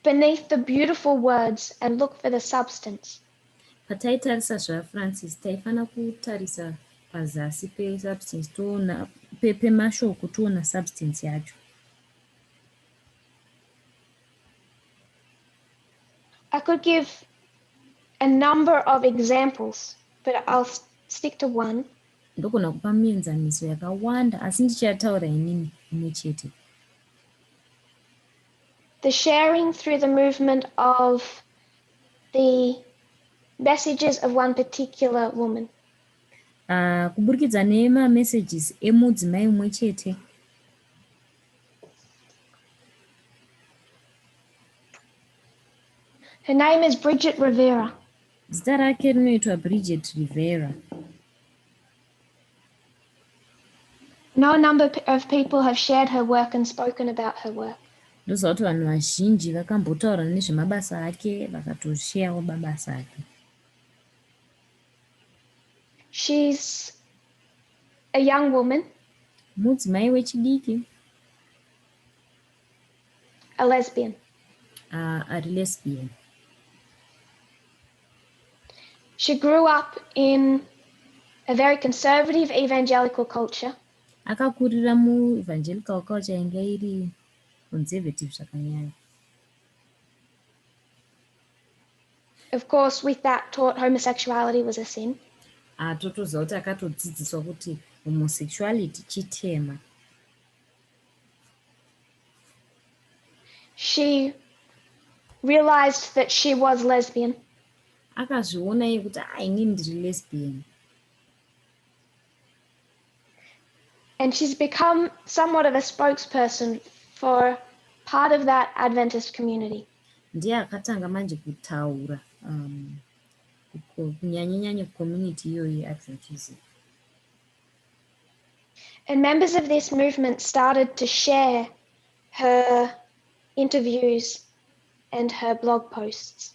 beneath the beautiful words and look for the substance. Pataitarisa zvaFrancis, taifanira kutarisa pazasi pesubstance toona pemashoko toona substance yacho. I could give a number of examples, but I'll stick to one. Ndogona kupa mienzaniso yakawanda asi ndichataura inini imwe chete. The sharing through the movement of the messages of one particular woman. Kuburikidza nemamessages emudzimai mumwe chete. Her name is Bridget Rivera. Zita rake rinoitwa Bridget Rivera. No number of people have shared her work and spoken about her work. Ndoziva kuti vanhu vazhinji vakambotaura nezvemabasa ake vakatosheyawo mabasa ake. She's a young woman. Mudzimai wechidiki. A lesbian. Ari lesbian. She grew up in a very conservative evangelical culture. Akakurira muevangelical culture inge iri conservative zvakanyanya. Of course, with that taught homosexuality was a sin. Totoziva kuti akatodzidziswa kuti homosexuality chitema. She realized that she was lesbian. Akazviona iye kuti inini ndiri lesbian. And she's become somewhat of a spokesperson for part of that Adventist community. Ndiye akatanga manje kutaura kunyanya-nyanya community iyoyo yeAdventism. And members of this movement started to share her interviews and her blog posts.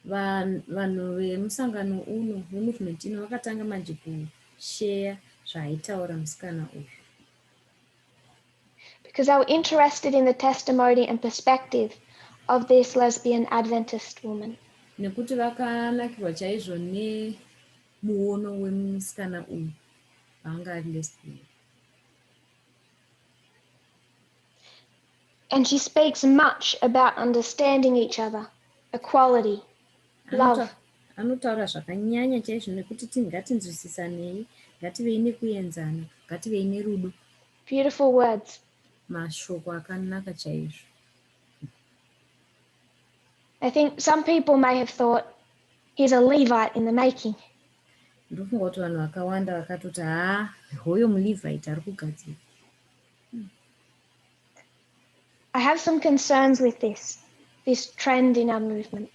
Vanhu vemusangano uno vemovement ino vakatanga manje kusheya zvaaitaura musikana uyu. Because they were interested in the testimony and perspective of this lesbian Adventist woman. Nekuti vakanakirwa chaizvo nemuono wemusikana uyu anga ari lesbian. And she speaks much about understanding each other, equality, love. Anotaura zvakanyanya chaizvo nekuti ngatinzwisisanei, ngativei nekuenzana, ngativei nerudo. Beautiful words. Mashoko akanaka chaizvo. I think some people may have thought he's a Levite in the making. Ndofunga kuti vanhu vakawanda vakatoti haa, hoyo muLevite ari kugadzira. I have some concerns with this trend in our movement.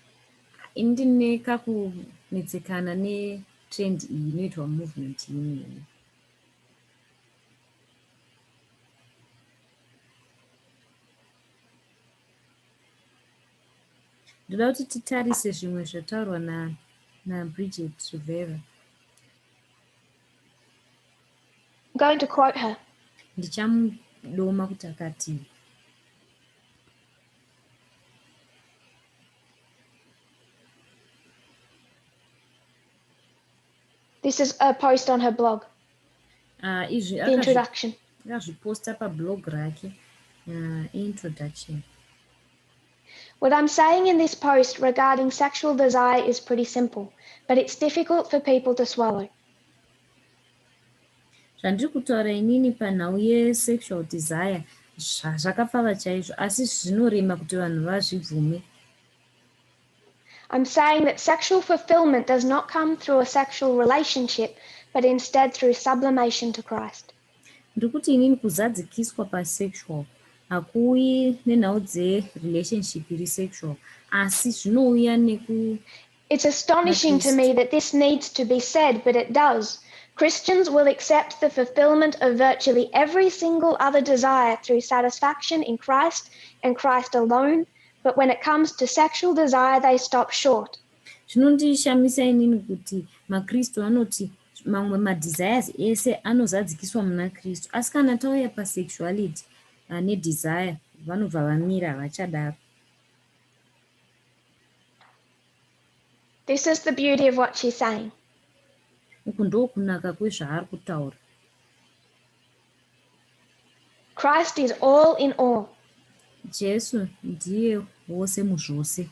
Ini ndine kakunetsekana netrend iyi inoitwa movement iyi. Ndoda kuti titarise zvimwe zvataurwa naBridget Rivera. I'm going to quote her. Ndichamudoma kuti akatii. This is a post on her blog. Izvi The introduction. Akazviposta pablog rake, introduction. What I'm saying in this post regarding sexual desire is pretty simple, but it's difficult for people to swallow. Zvandiri kutaura inini panhau yesexual desire zvakapfava chaizvo, asi zvinorema kuti vanhu vazvibvume. I'm saying that sexual fulfillment does not come through a sexual relationship, but instead through sublimation to Christ. Ndiri kuti inini kuzadzikiswa pasexual Hakuuyi nenhau dzerelationship iri sexual, asi zvinouya neku It's astonishing to me that this needs to be said, but it does. Christians will accept the fulfillment of virtually every single other desire through satisfaction in Christ and Christ alone, but when it comes to sexual desire, they stop short. Zvinondishamisa inini kuti maKristu anoti mamwe madesires ese anozadzikiswa muna Kristu, asi kana tauya pasexuality nedesire vanobva vamira havachadaro. This is the beauty of what she's saying. Uku ndokunaka kwezvaari kutaura. Christ is all in all. Jesu ndiye wose muzvose.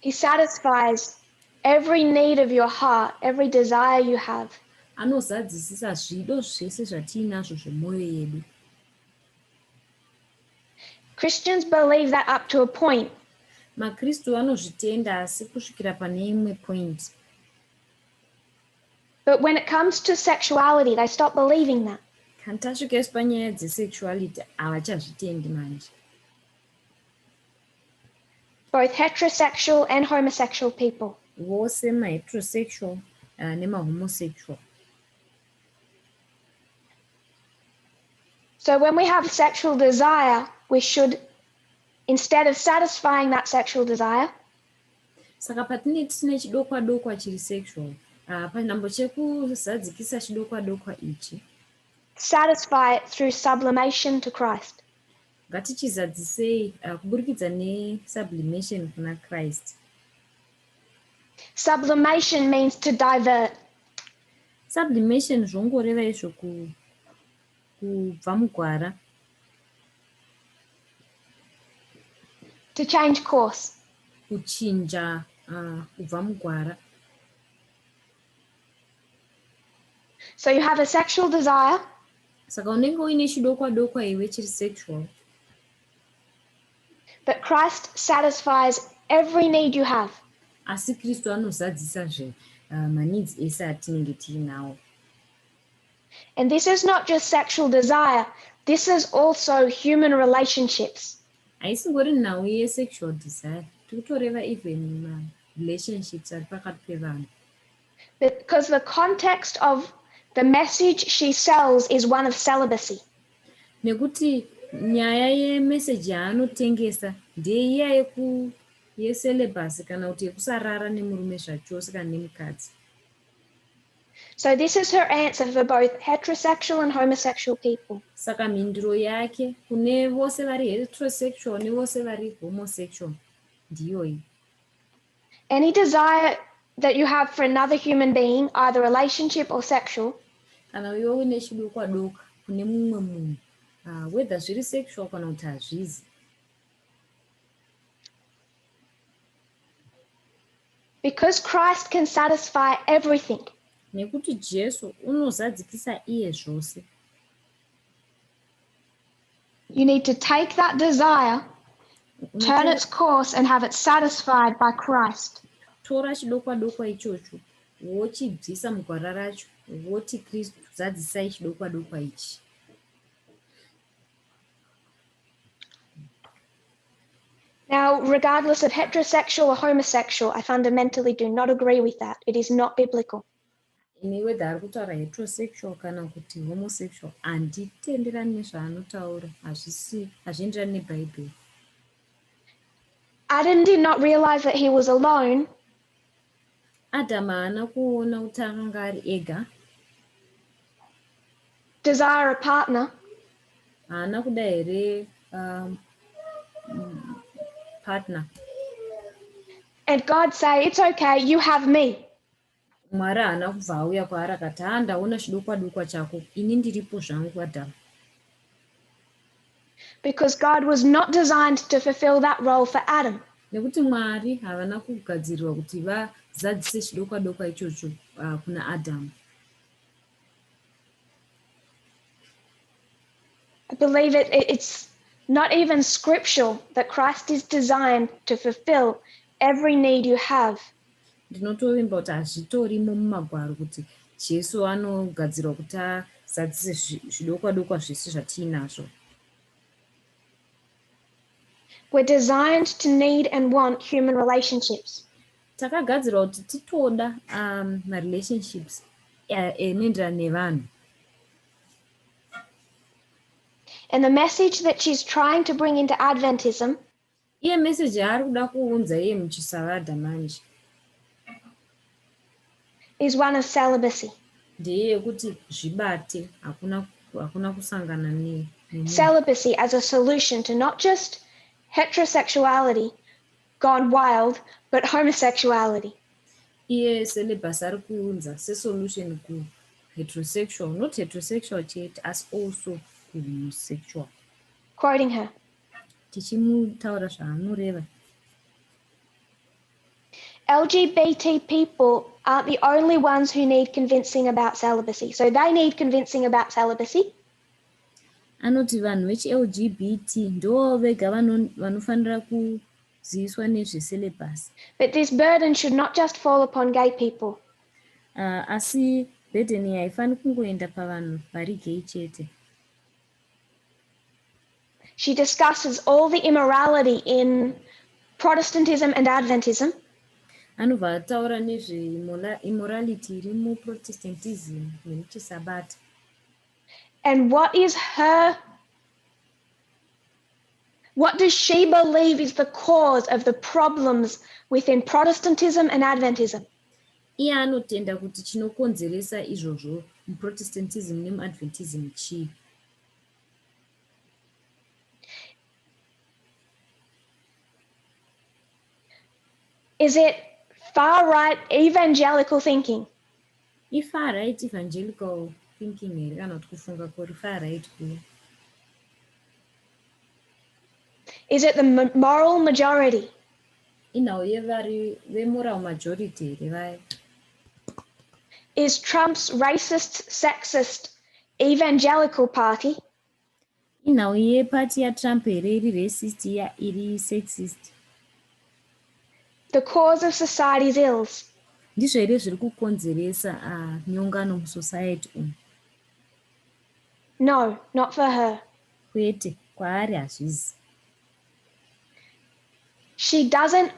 He satisfies every need of your heart, every desire you have. Anozadzisisa zvido zvese zvatiinazvo zvemwoyo yedu. Christians believe that up to a point. MaKristu anozvitenda asi kusvikira pane imwe point. But when it comes to sexuality, they stop believing that. Kana tasvika isu panyaya dzesexuality havachazvitendi manje. Both heterosexual and homosexual people. Vose maheterosexual nemahomosexual. So when we have sexual desire, we should, instead of satisfying that sexual desire, Saka patinenge tine chidokwa-dokwa chiri sexual, panhambo chekuzadzikisa chidokwa-dokwa ichi, satisfy it through sublimation to Christ. Ngatichizadzisei kuburikidza nesublimation kuna Christ. Sublimation means to divert. Sublimation zvongoreva izvo kubva mugwara. To change course. Kuchinja kubva mugwara. So you have a sexual desire. Saka unenge uine chidokwa dokwa iwe chiri sexual. But Christ satisfies every need you have. Asi Kristu anozadzisa zve maneeds ese atinenge tiinawo. And this is not just sexual desire, this is also human relationships. Haisingori nhau yesexual desire, tiri kutoreva even marelationships ari pakati pevanhu. Because the context of the message she sells is one of celibacy. Nekuti nyaya yemessage yaanotengesa ndeiya yeku yecelibacy kana kuti yekusarara nemurume zvachose kana nemukadzi. So this is her answer for both heterosexual and homosexual people. Saka mhinduro yake kune vose vari heterosexual nevose vari homosexual ndiyoyi. Any desire that you have for another human being, either relationship or sexual, Kana iwe uine chidokwa-dokwa kune mumwe munhu, whether zviri sexual kana kuti hazvizi. Because Christ can satisfy everything. Nekuti Jesu unozadzikisa iye zvose. You need to take that desire, turn its course and have it satisfied by Christ. Tora chidokwa-dokwa ichocho, wochibvisa mugwara racho, woti Kristu zadzisai chidokwa-dokwa ichi. Now, regardless of heterosexual or homosexual, I fundamentally do not agree with that. It is not biblical. Ini whether ari kutaura heterosexual kana kuti homosexual, handitenderani nezvaanotaura, hazvisi hazvienderani nebhaibheri. Adam did not realize that he was alone. Adam haana kuona kuti akanga ari ega. Desire a partner. Haana kuda here partner. And God say, it's okay, you have me. Mwari haana kubva auya kwaari akati, haa ndaona chidokwadokwa chako, ini ndiripo zvangu Adamu. Because God was not designed to fulfill that role for Adam. Nekuti Mwari havana kugadzirirwa kuti vazadzise chidokwadokwa ichocho kuna Adamu. I believe it's not even scriptural that Christ is designed to fulfill every need you have. Ndinotovimba kuti hazvitorimo mumagwaro kuti Jesu anogadzirwa kuti azadzise zvidokwadokwa zvese zvatiinazvo. We're designed to need and want human relationships. Takagadzirwa kuti titoda marelationships enoenderana nevanhu. And the message that she's trying to bring into Adventism Iye message yaari kuda kuunza iye muchisavadha manje is one of celibacy. Ndeye yekuti zvibate, hakuna hakuna kusangana ne nemunhu. Celibacy as a solution to not just heterosexuality gone wild, but homosexuality. Iye celibacy ari kuiunza sesolution kuheterosexual, not heterosexual chete asi also kuhomosexual. Quoting her. Tichimutaura zvaanoreva. LGBT people aren't the only ones who need convincing about celibacy. So they need convincing about celibacy. Anoti vanhu vechiLGBT ndo vega vanofanira kuziviswa nezvecelibasi. But this burden should not just fall upon gay people. Asi burden iyi haifaniri kungoenda pavanhu vari gay chete. She discusses all the immorality in Protestantism and Adventism. Anobva ataura nezveimmorality iri muProtestantism nemuChisabata. And what does she believe is the cause of the problems within Protestantism and Adventism? Iye anotenda kuti chinokonzeresa izvozvo muProtestantism nemuAdventism chii? Is it far right evangelical thinking? Ifar right evangelical thinking here kana kuti kufunga kuri far right kuya? Is it the moral majority? Inhau yevari vemoral majority here vaya? Is Trump's racist, sexist, evangelical party? Inhau yepati yaTrump here iri racist iya iri sexist? The cause of society's ills. Ndizvo here zviri kukonzeresa nyongano musociety umu? No, not for her. Kwete, kwaari hazvizi. She doesn't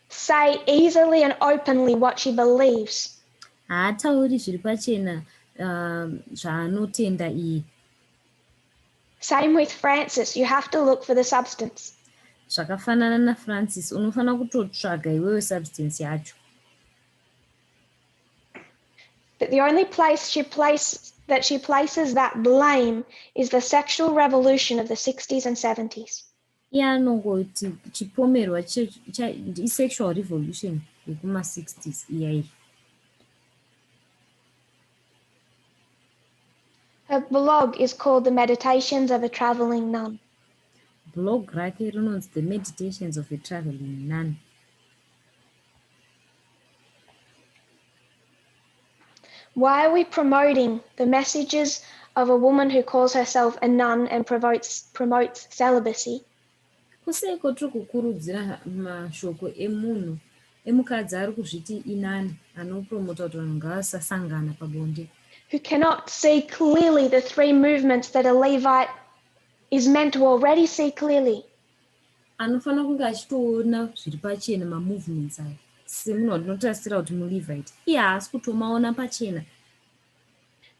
say easily and openly what she believes. Haatauri zviri pachena zvaanotenda iye. Same with Francis, you have to look for the substance. Zvakafanana naFrancis, unofanira kutotsvaga iwewe substance yacho. But the only place she place, that she places that blame is the sexual revolution of the 60s and 70s. Iye anongoti chipomerwa isexual revolution yekuma-60s iyaiyi. Her blog is called The Meditations of a Traveling Nun. Blog rake rinonzi The Meditations of a Traveling Nun. Why are we promoting the messages of a woman who calls herself a nun and promotes celibacy? Kuseiko tiri kukurudzira mashoko emunhu emukadzi ari kuzviti inani anopromota kuti vanhu ngavasasangana pabonde? Who cannot see clearly the three movements that a Levite is meant to already see clearly. Anofanira kunge achitoona zviri pachena mamovements aya semunhu wandinotarisira kuti muLevite iye haasi kutomaona pachena.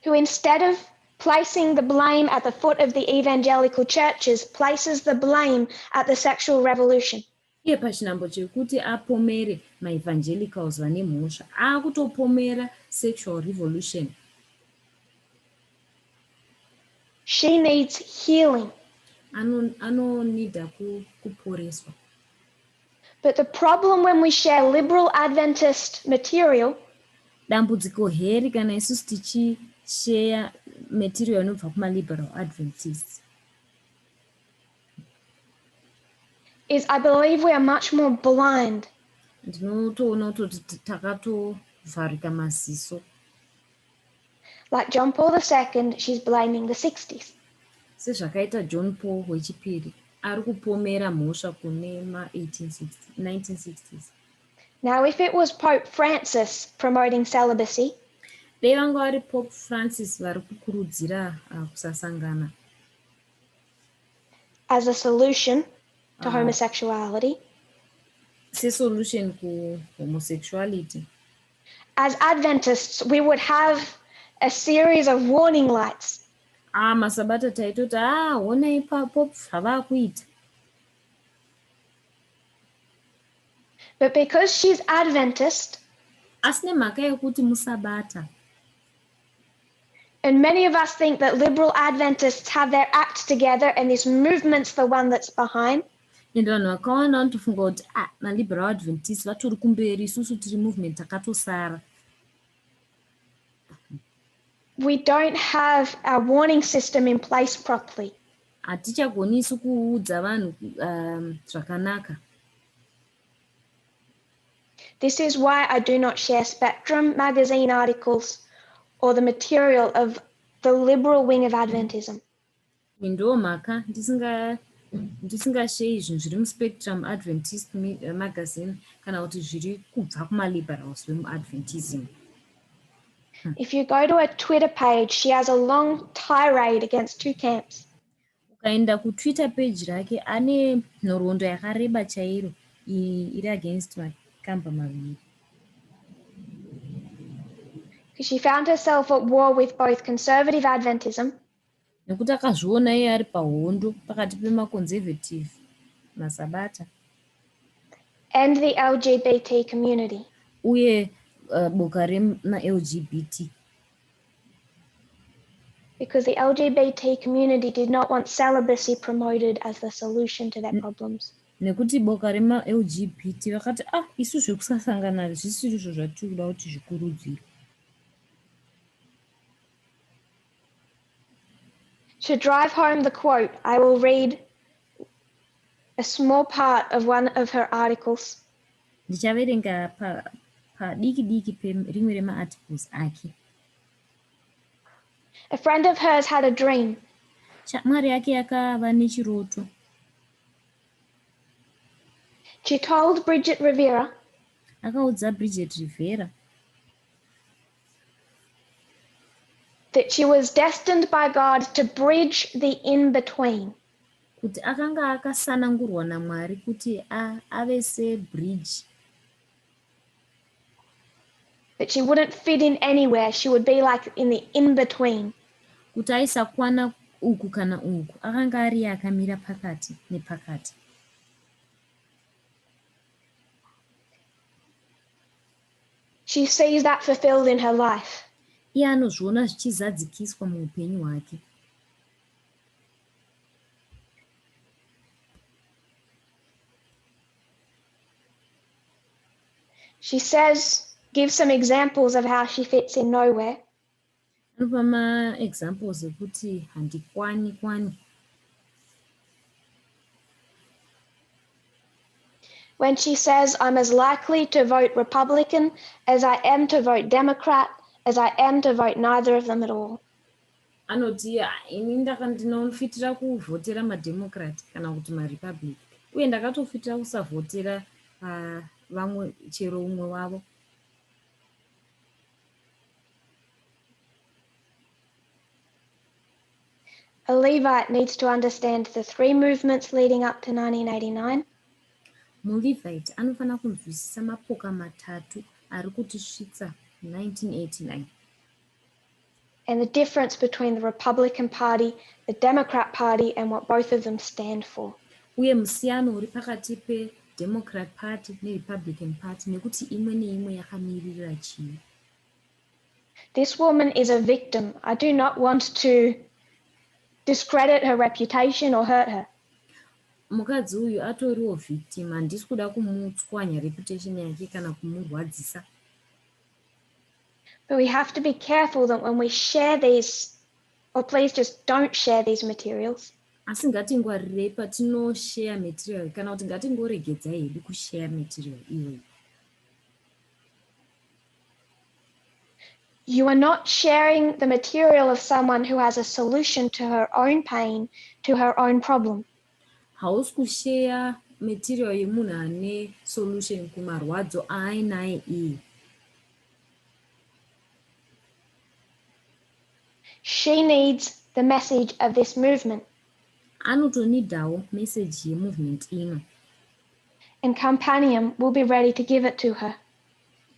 Who instead of placing the blame at the foot of the evangelical churches, places the blame at the sexual revolution. Iye pachinhambo chekuti apomere maevangelicals vane mhosva, akutopomera sexual revolution. She needs healing. Anonida kuporeswa. But the problem when we share liberal Adventist material Dambudziko heri kana isusu tichisheya material inobva kumaliberal Adventists is I believe we are much more blind. Ndinotoona kutoti takatovharika maziso. Like John Paul II, she's blaming the 60s. Sezvakaita John Paul wechipiri ari kupomera mhosva kune ma1960s. Now, if it was Pope Francis promoting celibacy, Dai vanga vari Pope Francis vari kukurudzira kusasangana as a solution, to homosexuality. Sesolution kuhomosexuality. As Adventists, we would have a series of warning lights. Ah, masabata taitoti, ah, hona ipapo zvavakuita. But because she's Adventist, asi nemhaka yekuti musabata, and many of us think that liberal Adventists have their act together and this movement's the one that's behind. Ende vanhu vakawanda vanotofunga kuti, ah, maliberal Adventist vatori kumberi, isusu tiri movement takatosara. We don't have our warning system in place properly. Hatichagoni isu kuudza vanhu zvakanaka. This is why I do not share Spectrum magazine articles or the material of the liberal wing of Adventism. Ndo mhaka ndisingashei zvinhu zviri muSpectrum Adventist magazine kana kuti zviri kubva kumaliberals vemuAdventism. If you go to her Twitter page, she has a long tirade against two camps. Ukaenda kuTwitter page rake, ane nhoroondo yakareba chairo iri against makamba maviri. Because she found herself at war with both conservative Adventism nekuti akazviona iye ari pahondo pakati pemaconservative masabata and the LGBT community. Uye boka remaLGBT. Because the LGBT community did not want celibacy promoted as the solution to their problems. Nekuti boka remaLGBT vakati, ah, isu zvekusasangana zvisiri izvo zvatiri kuda kuti zvikurudzirwe. To drive home the quote, I will read a small part of one of her articles. Ndichaverenga padiki diki perimwe remaarticles ake. A friend of hers had a dream. Shamwari yake yakava nechiroto. She told Bridget Rivera Akaudza Bridget Rivera that she was destined by God to bridge the in between. Kuti akanga akasanangurwa naMwari kuti ave sebridge. That she wouldn't fit in anywhere, she would be like in the in between. Kuti aisakwana uku kana uku, akanga ari akamira pakati nepakati. She sees that fulfilled in her life. Iye anozviona zvichizadzikiswa muupenyu hwake. She says, gives some examples of how she fits in nowhere. Anopa maexamples ekuti handikwani kwani. When she says, "I'm as likely to vote Republican as I am to vote Democrat, as I am to vote neither of them at all." Anoti, "Ah, ini ndinofitira kuvhotera mademocrat kana kuti marepublic, uye ndakatofitira kusavhotera vamwe chero umwe wavo." A Levite needs to understand the three movements leading up to 1989. MuLevite anofanira kunzwisisa mapoka matatu ari kutisvitsa 1989. And the difference between the Republican Party, the Democrat Party, and what both of them stand for. Uye musiyano uri pakati peDemocrat Party neRepublican Party, nekuti imwe neimwe yakamiririra chii. This woman is a victim. I do not want to discredit her reputation or hurt her. Mukadzi uyu atoriwo victim, handisi kuda kumutswanya reputation yake kana kumurwadzisa. But we have to be careful that when we share these, or please just don't share these materials, Asi ngatingwarirei patinosheya material, kana kuti ngatingoregedzai hedu kusheya material iyoyi. You are not sharing the material of someone who has a solution to her own pain, to her own problem. Hausi kusheya material yemunhu ane solution kumarwadzo aainaye iye. She needs the message of this movement. Anotonidawo message yemovement ino. And Companion will be ready to give it to her.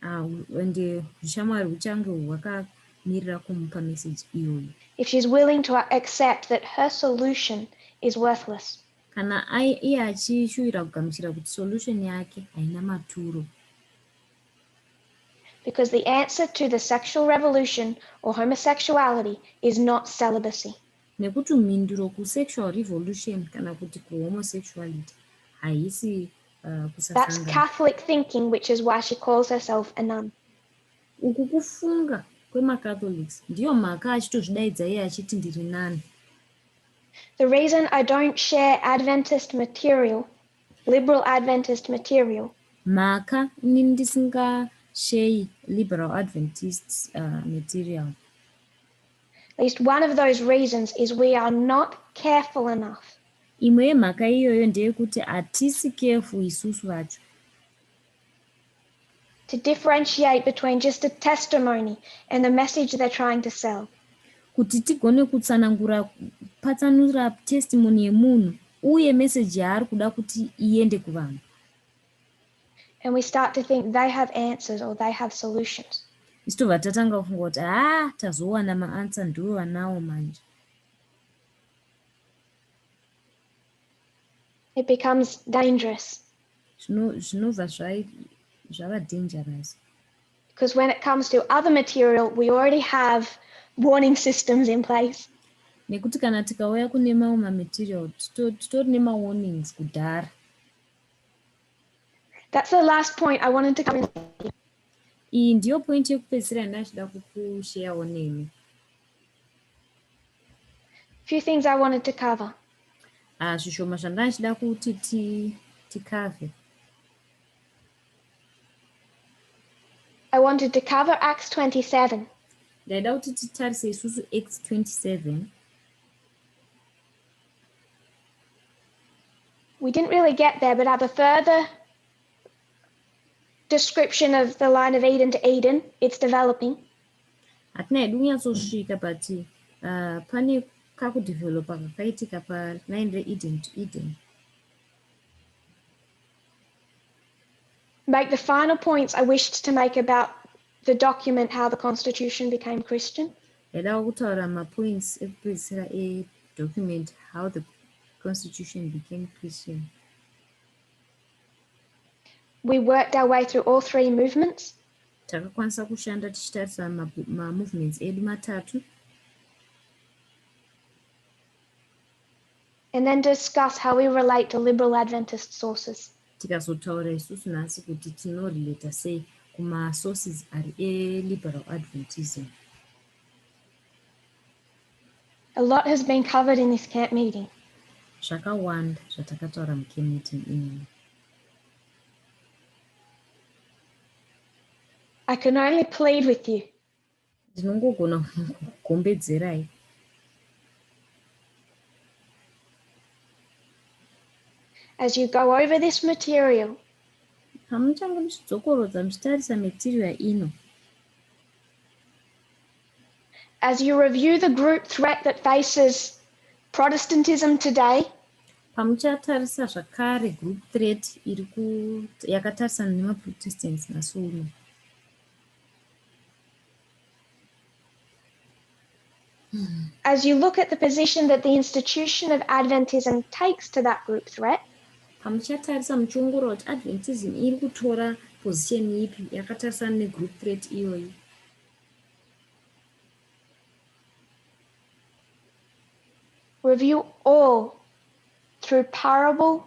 Ah, ende ushamwari huchange hwakamirira kumupa message iyoyo. If she's willing to accept that her solution is worthless. Kana iye achishuvira kugamuchira kuti solution yake haina maturo. Because the answer to the sexual revolution or homosexuality is not celibacy. Nekuti mhinduro kusexual revolution kana kuti kuhomosexuality haisi That's kusasangana. Catholic thinking, which is why she calls herself a nun. Uku kufunga kwemaCatholics, ndiyo mhaka achitozvidaidza iye achiti ndiri nun. The reason I don't share Adventist material, liberal Adventist material, Mhaka ini ndisingasheyi liberal Adventist material. At least one of those reasons is we are not careful enough Imwe yemhaka iyoyo ndeyekuti hatisi careful isusu vacho to differentiate between just a testimony and the message they're trying to sell. Kuti tigone kutsanangura patsanura testimony yemunhu uye message yaari kuda kuti iende kuvanhu. And we start to think they have answers or they have solutions. Isu tobva tatanga kufunga kuti haa, tazowana maanswer, ndivo vanawo manje. It becomes dangerous. Zvinobva zvava dangerous. Because when it comes to other material, we already have warning systems in place. Nekuti kana tikauya kune mamwe mamaterial, titori nemawarnings kudhara. That's the last point I wanted to come in. Iyi ndiyo point yekupedzisira yandachida kukusheyawo nemi. Few things I wanted to cover. Ah, zvishoma zvandachida kuti tikavhe. I wanted to cover Acts 27. Ndaida kuti titarise isusu Acts 27. We didn't really get there, but I have a further description of the line of Eden to Eden. It's developing. Hatina hedu kunyatsosvika, but pane kakudevelopa kakaitika paline reEden to Eden. Make the final points I wished to make about the document How the Constitution Became Christian. Ndaida kutaura mapoints ekupedzisira edocument How the Constitution Became Christian. We worked our way through all three movements. Takakwanisa kushanda tichitarisa mamovements edu matatu. And then discuss how we relate to liberal Adventist sources. Tikazotaura isusu nhasi kuti tinorelata sei kumasources ari eliberal Adventism. A lot has been covered in this camp meeting. Zvakawanda zvatakataura mucamp meeting inoyi. I can only plead with you. Ndinongogona kugombedzerai. As you go over this material, Pamuchange muchidzokorodza muchitarisa material ino, as you review the group threat that faces Protestantism today, pamuchatarisa zvakare group threat iri yakatarisana nemaProtestants nhasi uno, as you look at the position that the institution of Adventism takes to that group threat, pamuchatarisa muchiongorora kuti Adventism iri kutora position ipi yakatarisana negroup threat iyoyi, review all through parable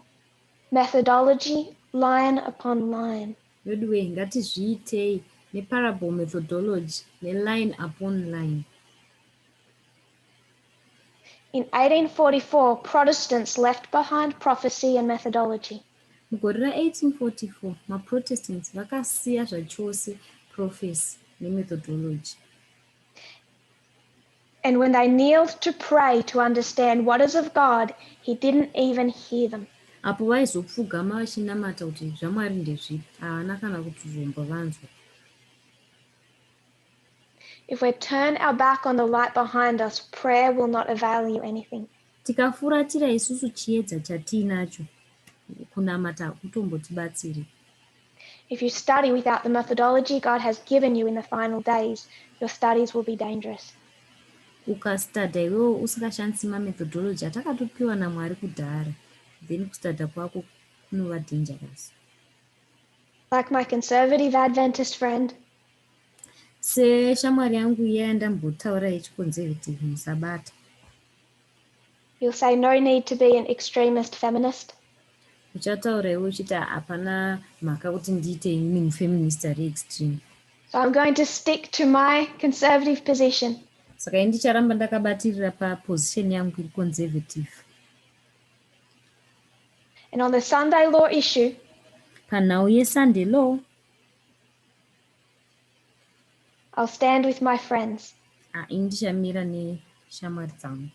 methodology, line upon line. Veduwe, ngatizviitei neparable methodology neline upon line. In 1844, Protestants left behind prophecy and methodology. Mugore ra1844, maProtestants vakasiya zvachose prophecy nemethodology. And when they kneeled to pray to understand what is of God, he didn't even hear them. Apo vaizopfugama vachinamata kuti zvaMwari ndezvipi, havana kana kutozomba vanzwa. If we turn our back on the light behind us, prayer will not avail you anything. Tikafuratira isusu chiedza chatiinacho, kunamata hakutombotibatsiri. If you study without the methodology God has given you in the final days, your studies will be dangerous. Ukastadha iwewo usingashandisi mamethodology atakatopiwa naMwari kudhara, then kustadha kwako kunova dangerous. Like my conservative Adventist friend, Seshamwari yangu iya yandambotaura yechiconservative musabata. You'll say no need to be an extremist feminist. Uchataura iwe uchiti hapana mhaka kuti ndiite inini mufeminist ari extreme. So I'm going to stick to my conservative position. Saka ini ndicharamba ndakabatirira paposition yangu iri conservative. And on the Sunday law issue, Panhau yeSunday law, I'll stand with my friends, ah, ini ndichamira neshamwari dzangu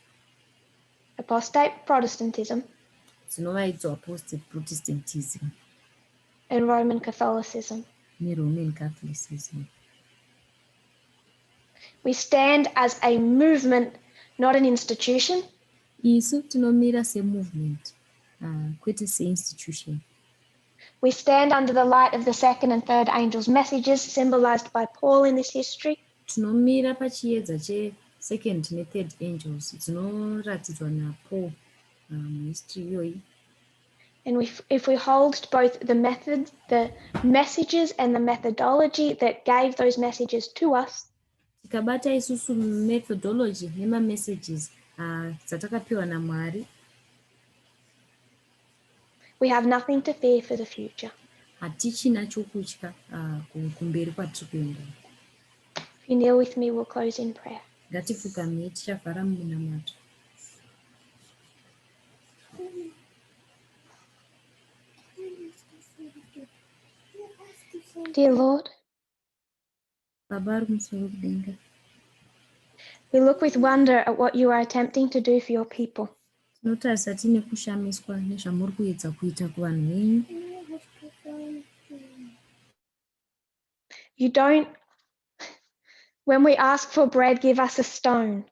apostate Protestantism dzinova idzo apostate Protestantism and Roman Catholicism. neRoman Catholicism. We stand as a movement, not an institution. Isu tinomira semovement, kwete seinstitution. We stand under the light of the second and third angels' messages symbolized by Paul in this history. Tinomira pachiedza chesecond nethird angels dzinoratidzwa naPaul muhistory iyoyi. And if we hold both the methods, the messages and the methodology that gave those messages to us, Tikabata isusu methodology nemamessages dzatakapiwa naMwari, we have nothing to fear for the future. Hatichina chokutya kumberi kwatiri kuenda. If you kneel with me, we'll close in prayer. Ngatifukame tichavhara mumunamato. Dear Lord, Baba vari kumusoro kudenga, we look with wonder at what you are attempting to do for your people. Tinotarisa tiine kushamiswa nezvamuri kuedza kuita kuvanhu venyu. You don't, when we ask for bread, give us a stone.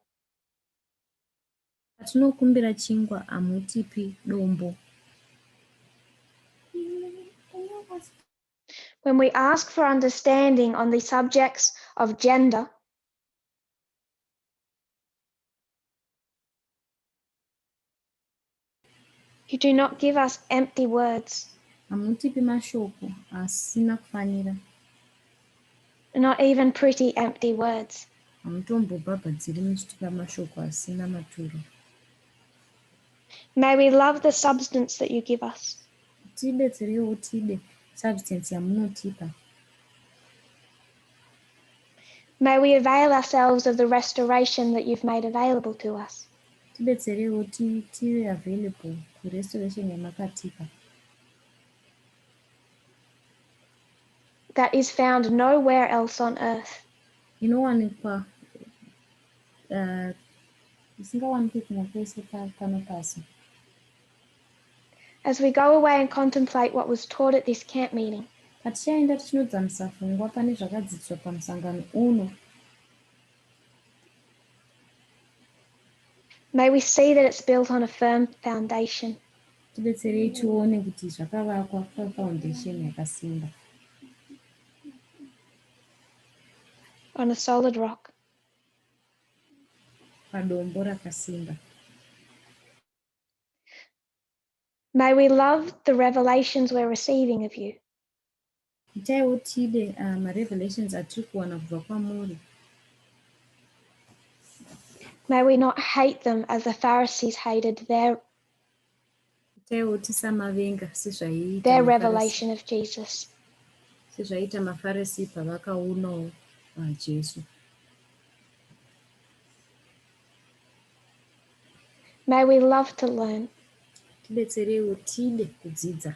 Patinokumbira chingwa hamutipi dombo. When we ask for understanding on the subjects of gender, you do not give us empty words. Hamutipi mashoko asina kufanira. Not even pretty empty words. Hamutombobhabhadziri muchitipa mashoko asina maturo. May we love the substance that you give us. Tibetsereiwo tide substance yamunotipa. May we avail ourselves of the restoration that you've made available to us. Tibetsereiwo tive available kurestoration yamakatipa. That is found nowhere else on earth. Inowanikwa isingawanikwi kumwe kwese pano pasi. As we go away and contemplate what was taught at this camp meeting, Patichaenda tichinodzamisa pfungwa pane zvakadzidziswa pamusangano uno, may we see that it's built on a firm foundation. Tibetserei tione kuti zvakavakwa pafoundation yakasimba. On a solid rock. Padombo rakasimba. May we love the revelations we're receiving of you. Itaiwo tide marevelations atiri kuwana kubva kwamuri. May we not hate them as the Pharisees hated Itaiwo tisamavenga sezvaiita their maFarisi- revelation of Jesus. Sezvaiita maFarisi pavakaonawo Jesu. May we love to learn. Tibetsereiwo tide kudzidza.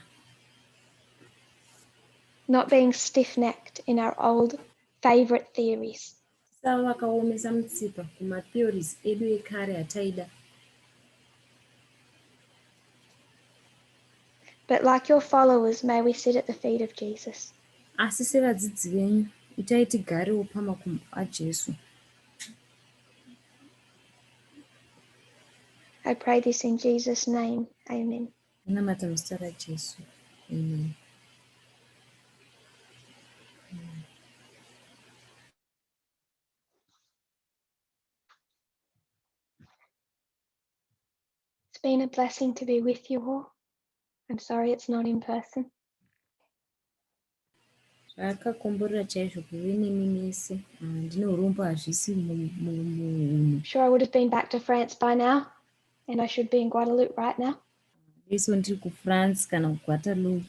Not being stiff-necked in our old favorite theories. Tisava vakaomesa mutsipa kumatheories edu ekare ataida. But like your followers, may we sit at the feet of Jesus. Asi sevadzidzi venyu, itai tigarewo pamakumbo aJesu. I pray this in Jesus' name. Amen. Ndinamata muzita raJesu. Amen. It's been a blessing to be with you all. I'm sorry it's not in person. Zvakakomborera chaizvo kuve nemi mese. Ah, ndine urombo hazvisi muhunhu. I'm sure I would have been back to France by now, and I should be in Guadeloupe right now. Iso ndiri kuFrance kana kuGuadeloupe.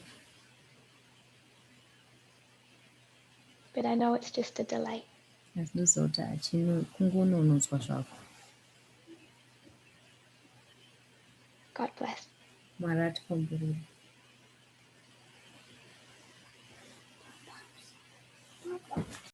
But I know it's just a delay. Asi ndinoziva kuti hachino kungononotswa zvako. God bless. Mwari atikomborere.